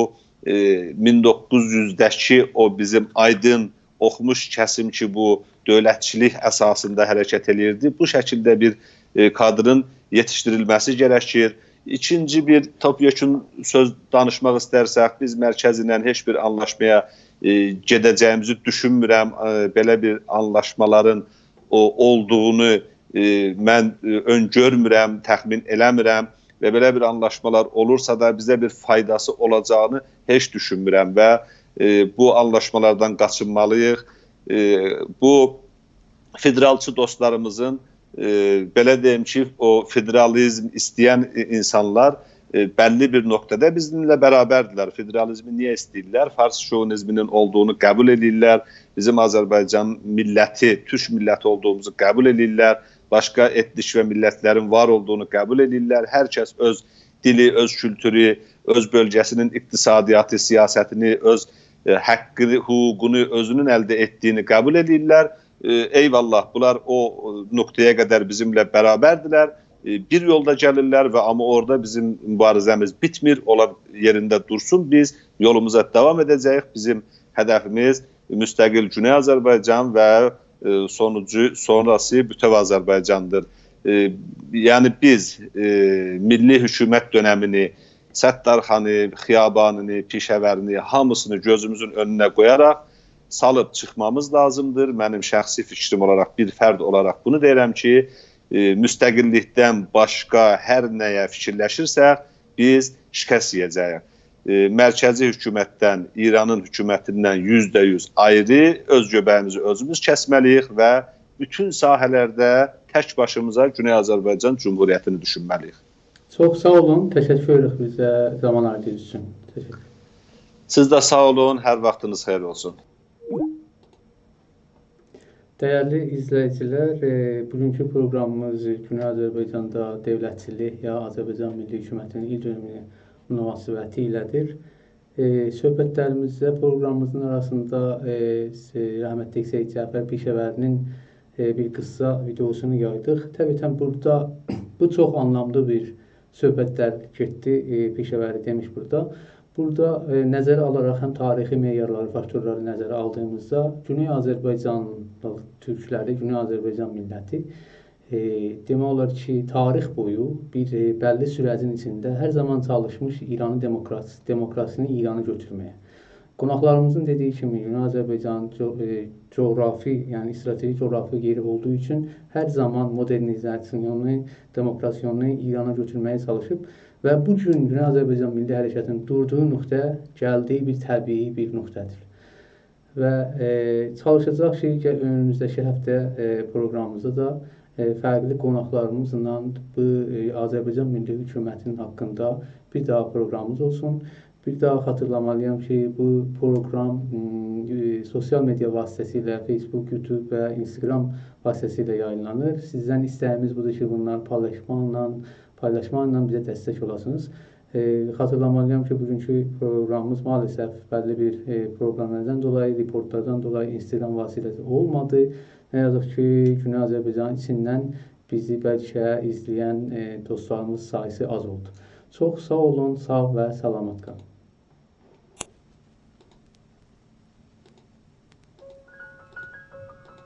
ائ، مین دوققوز یوزده‌کی او بیزیم آیدین اوخوموش کسیم کی، بو دؤولتچیلیک اساسیندا حرکت ائله‌ییردی، بو شکیلده بیر، ائ، کادرین یئتیشدیریلمه‌سی گرکیر. ایکینجی بیر توپ‌یئکون سؤز دانیشماق ایسترسک، بیز مرکز ایله هئچ بیر آنلاشمایا، ائ، گئده‌جه‌ییمیزی دوشونمورم. ائ، بئله بیر آنلاشمالارین او، اولدوغونو، ائ، من، ائ، اؤن‌گؤرمورم، تخمین ائله‌میرم. و بئله بیر آنلاشمالار اولورسا دا بیزه بیر فایداسی اولاجاغینی هئچ دوشونمورم و، ائ، بو آنلاشمالاردان قاچینمالی‌ییق. ائ، بو فدرالچی دوستلاریمیزین، ائ، بئله دئییم کی، او فدرالیزم ایسته‌ین ای-، اینسانلار، ائ، بللی بیر نقطه‌ده بیزیمله برابردیرلر. فدرالیزمی نییه ایسته‌ییرلر؟ فارس شووینیزمینین اولدوغونو قبول ائله‌ییرلر. بیزیم آذربایجان میللتی، تورک میللتی اولدوغوموزو قبول ائله‌ییرلر. باشقا ائتنیک و میللتلرین وار اولدوغونو قبول ائله‌ییرلر. هر کس اؤز دیلی، اؤز کولتورو، اؤز بؤلگه‌سینین اقتصادیاتی، سیاستینی، اؤز، ائ، حاققینی، حقوقونو اؤزونون الده ائتدیگینی قبول ائدیرلر. ائ، ائی‌والله، بونلار او، ائ، نقطه‌یه قدر بیزیمله برابردیرلر. ائ، بیر یولدا گلیرلر و آمما اورادا بیزیم موباریزه‌میز بیتمیر، اولار یئرینده دورسون. بیز یولوموزا داوام ائده‌جه‌ییک. بیزیم هدفیمیز مستقل گونئی آذربایجان و، ائ، سونوجو، سونراسی بوتؤو آذربایجاندیر. ائ، یعنی بیز، ائ، میللی حکومت دؤنمینی، ستارخانی، خیابانینی، پیشه‌ورینی، هامیسینی گؤزوموزون اؤنونه قویاراق سالیب چیخمامیز لازیمدیر. منیم شخصی فیکریم اولاراق، بیر فرد اولاراق بونو دئییرم کی، ائ، مستقللیکدن باشقا هر نه‌یه فیکیرلشیرسک، بیز شکست یئیه‌جه‌ییک. ائ، مرکزی حکومتدن، ایرانین حکومتیندن یوزده یوز آیری، اؤز گؤبه‌ییمیزی اؤزوموز کسمه‌لی‌ییک و بوتون ساحه‌لرده تک باشیمیزا گونئی آذربایجان جمهوریتینی دوشونمه‌لی‌ییک. چوخ ساغ اولون، تشکر ائدیریک بیزه زامان آییردیغینیز اوچون. تشکر. سیز ده ساغ اولون، هر واختینیز خئییر اولسون. دیرلی ایزله‌ییجیلر، ائ، بوگونکو پروقرامیمیز گونئی آذربایجاندا دؤولتچیلیک یا آذربایجان میللی حکومتینین ایل دؤنومو مناسبتی ایله‌دیر. ائ، صحبتلریمیزده پروقرامیمیزین آراسیندا، ائ، س-، رحمتلی سید جعفر پیشه‌وری‌نین، ائ، بیر قیسا ویدئوسونو یایدیق. طبیعتاً بورادا بو چوخ آنلاملی بیر صحبتلر گئتدی، ائ، پیشه‌وری دئمیش بورادا. بورادا، ائ، نظره آلاراق هم تاریخی معیارلاری، فاکتورلاری نظره آلدیغیمیزدا گونئی آذربایجانلی تورکلری، گونئی آذربایجان میللتی، ائ، دئمک اولار کی، تاریخ بویو بیر، ائ، بللی سوره‌جین ایچینده هر زامان چالیشمیش ایرانی دموکراس-، دموکراسینی ایرانا گؤتورمه‌یه. قوناقلاریمیزین دئدیگی کیمی، گونئی آذربایجان جو-، ائ، جغرافی، یعنی استراتژی جغرافی یئری اولدوغو اوچون هر زامان مدرنیزاسیونو، دموکراسیونو ایرانا گؤتورمه‌یه چالیشیب و بو گون گونئی آذربایجان میللی حرکتینین دوردوغو نقطه گلدیگی بیر طبیعی بیر نقطه‌دیر. و، ائ، چالیشاجاق کی، گل-، اؤنوموزده‌کی هفته، ائ، پروقرامیمیزدا دا، ائ، فرقلی قوناقلاریمیزلا بو، ائ، آذربایجان میللی حکومتینین حاقیندا بیر داها پروقرامیمیز اولسون. بیر داها خاطیرلامالی‌یام کی، بو پروقرام، م، ائ، سوسیال مئدیا واسطه‌سیله، فیسبوک، یوتیوب و اینستاگرام واسطه‌سیله یایینلانیر. سیزدن ایسته‌ییمیز بودور کی، بونلاری پایلاشماقلا، پایلاشماقلا بیزه دستک اولاسینیز. ائ، خاطیرلامالی‌یام کی، بوگونکو پروقرامیمیز مع‌الاسف بللی بیر، ائ، پروبلئملردن دولایی، ریپورتلاردان دولایی اینستاگرام واسطه‌سی اولمادی. نه یازیق کی، گونئی آذربایجانین ایچیندن بیزی بلکه ایزله‌ین، ائ، دوستلاریمیز ساییسی آز اولدو. چوخ ساغ اولون، ساغ و سلامت قالین.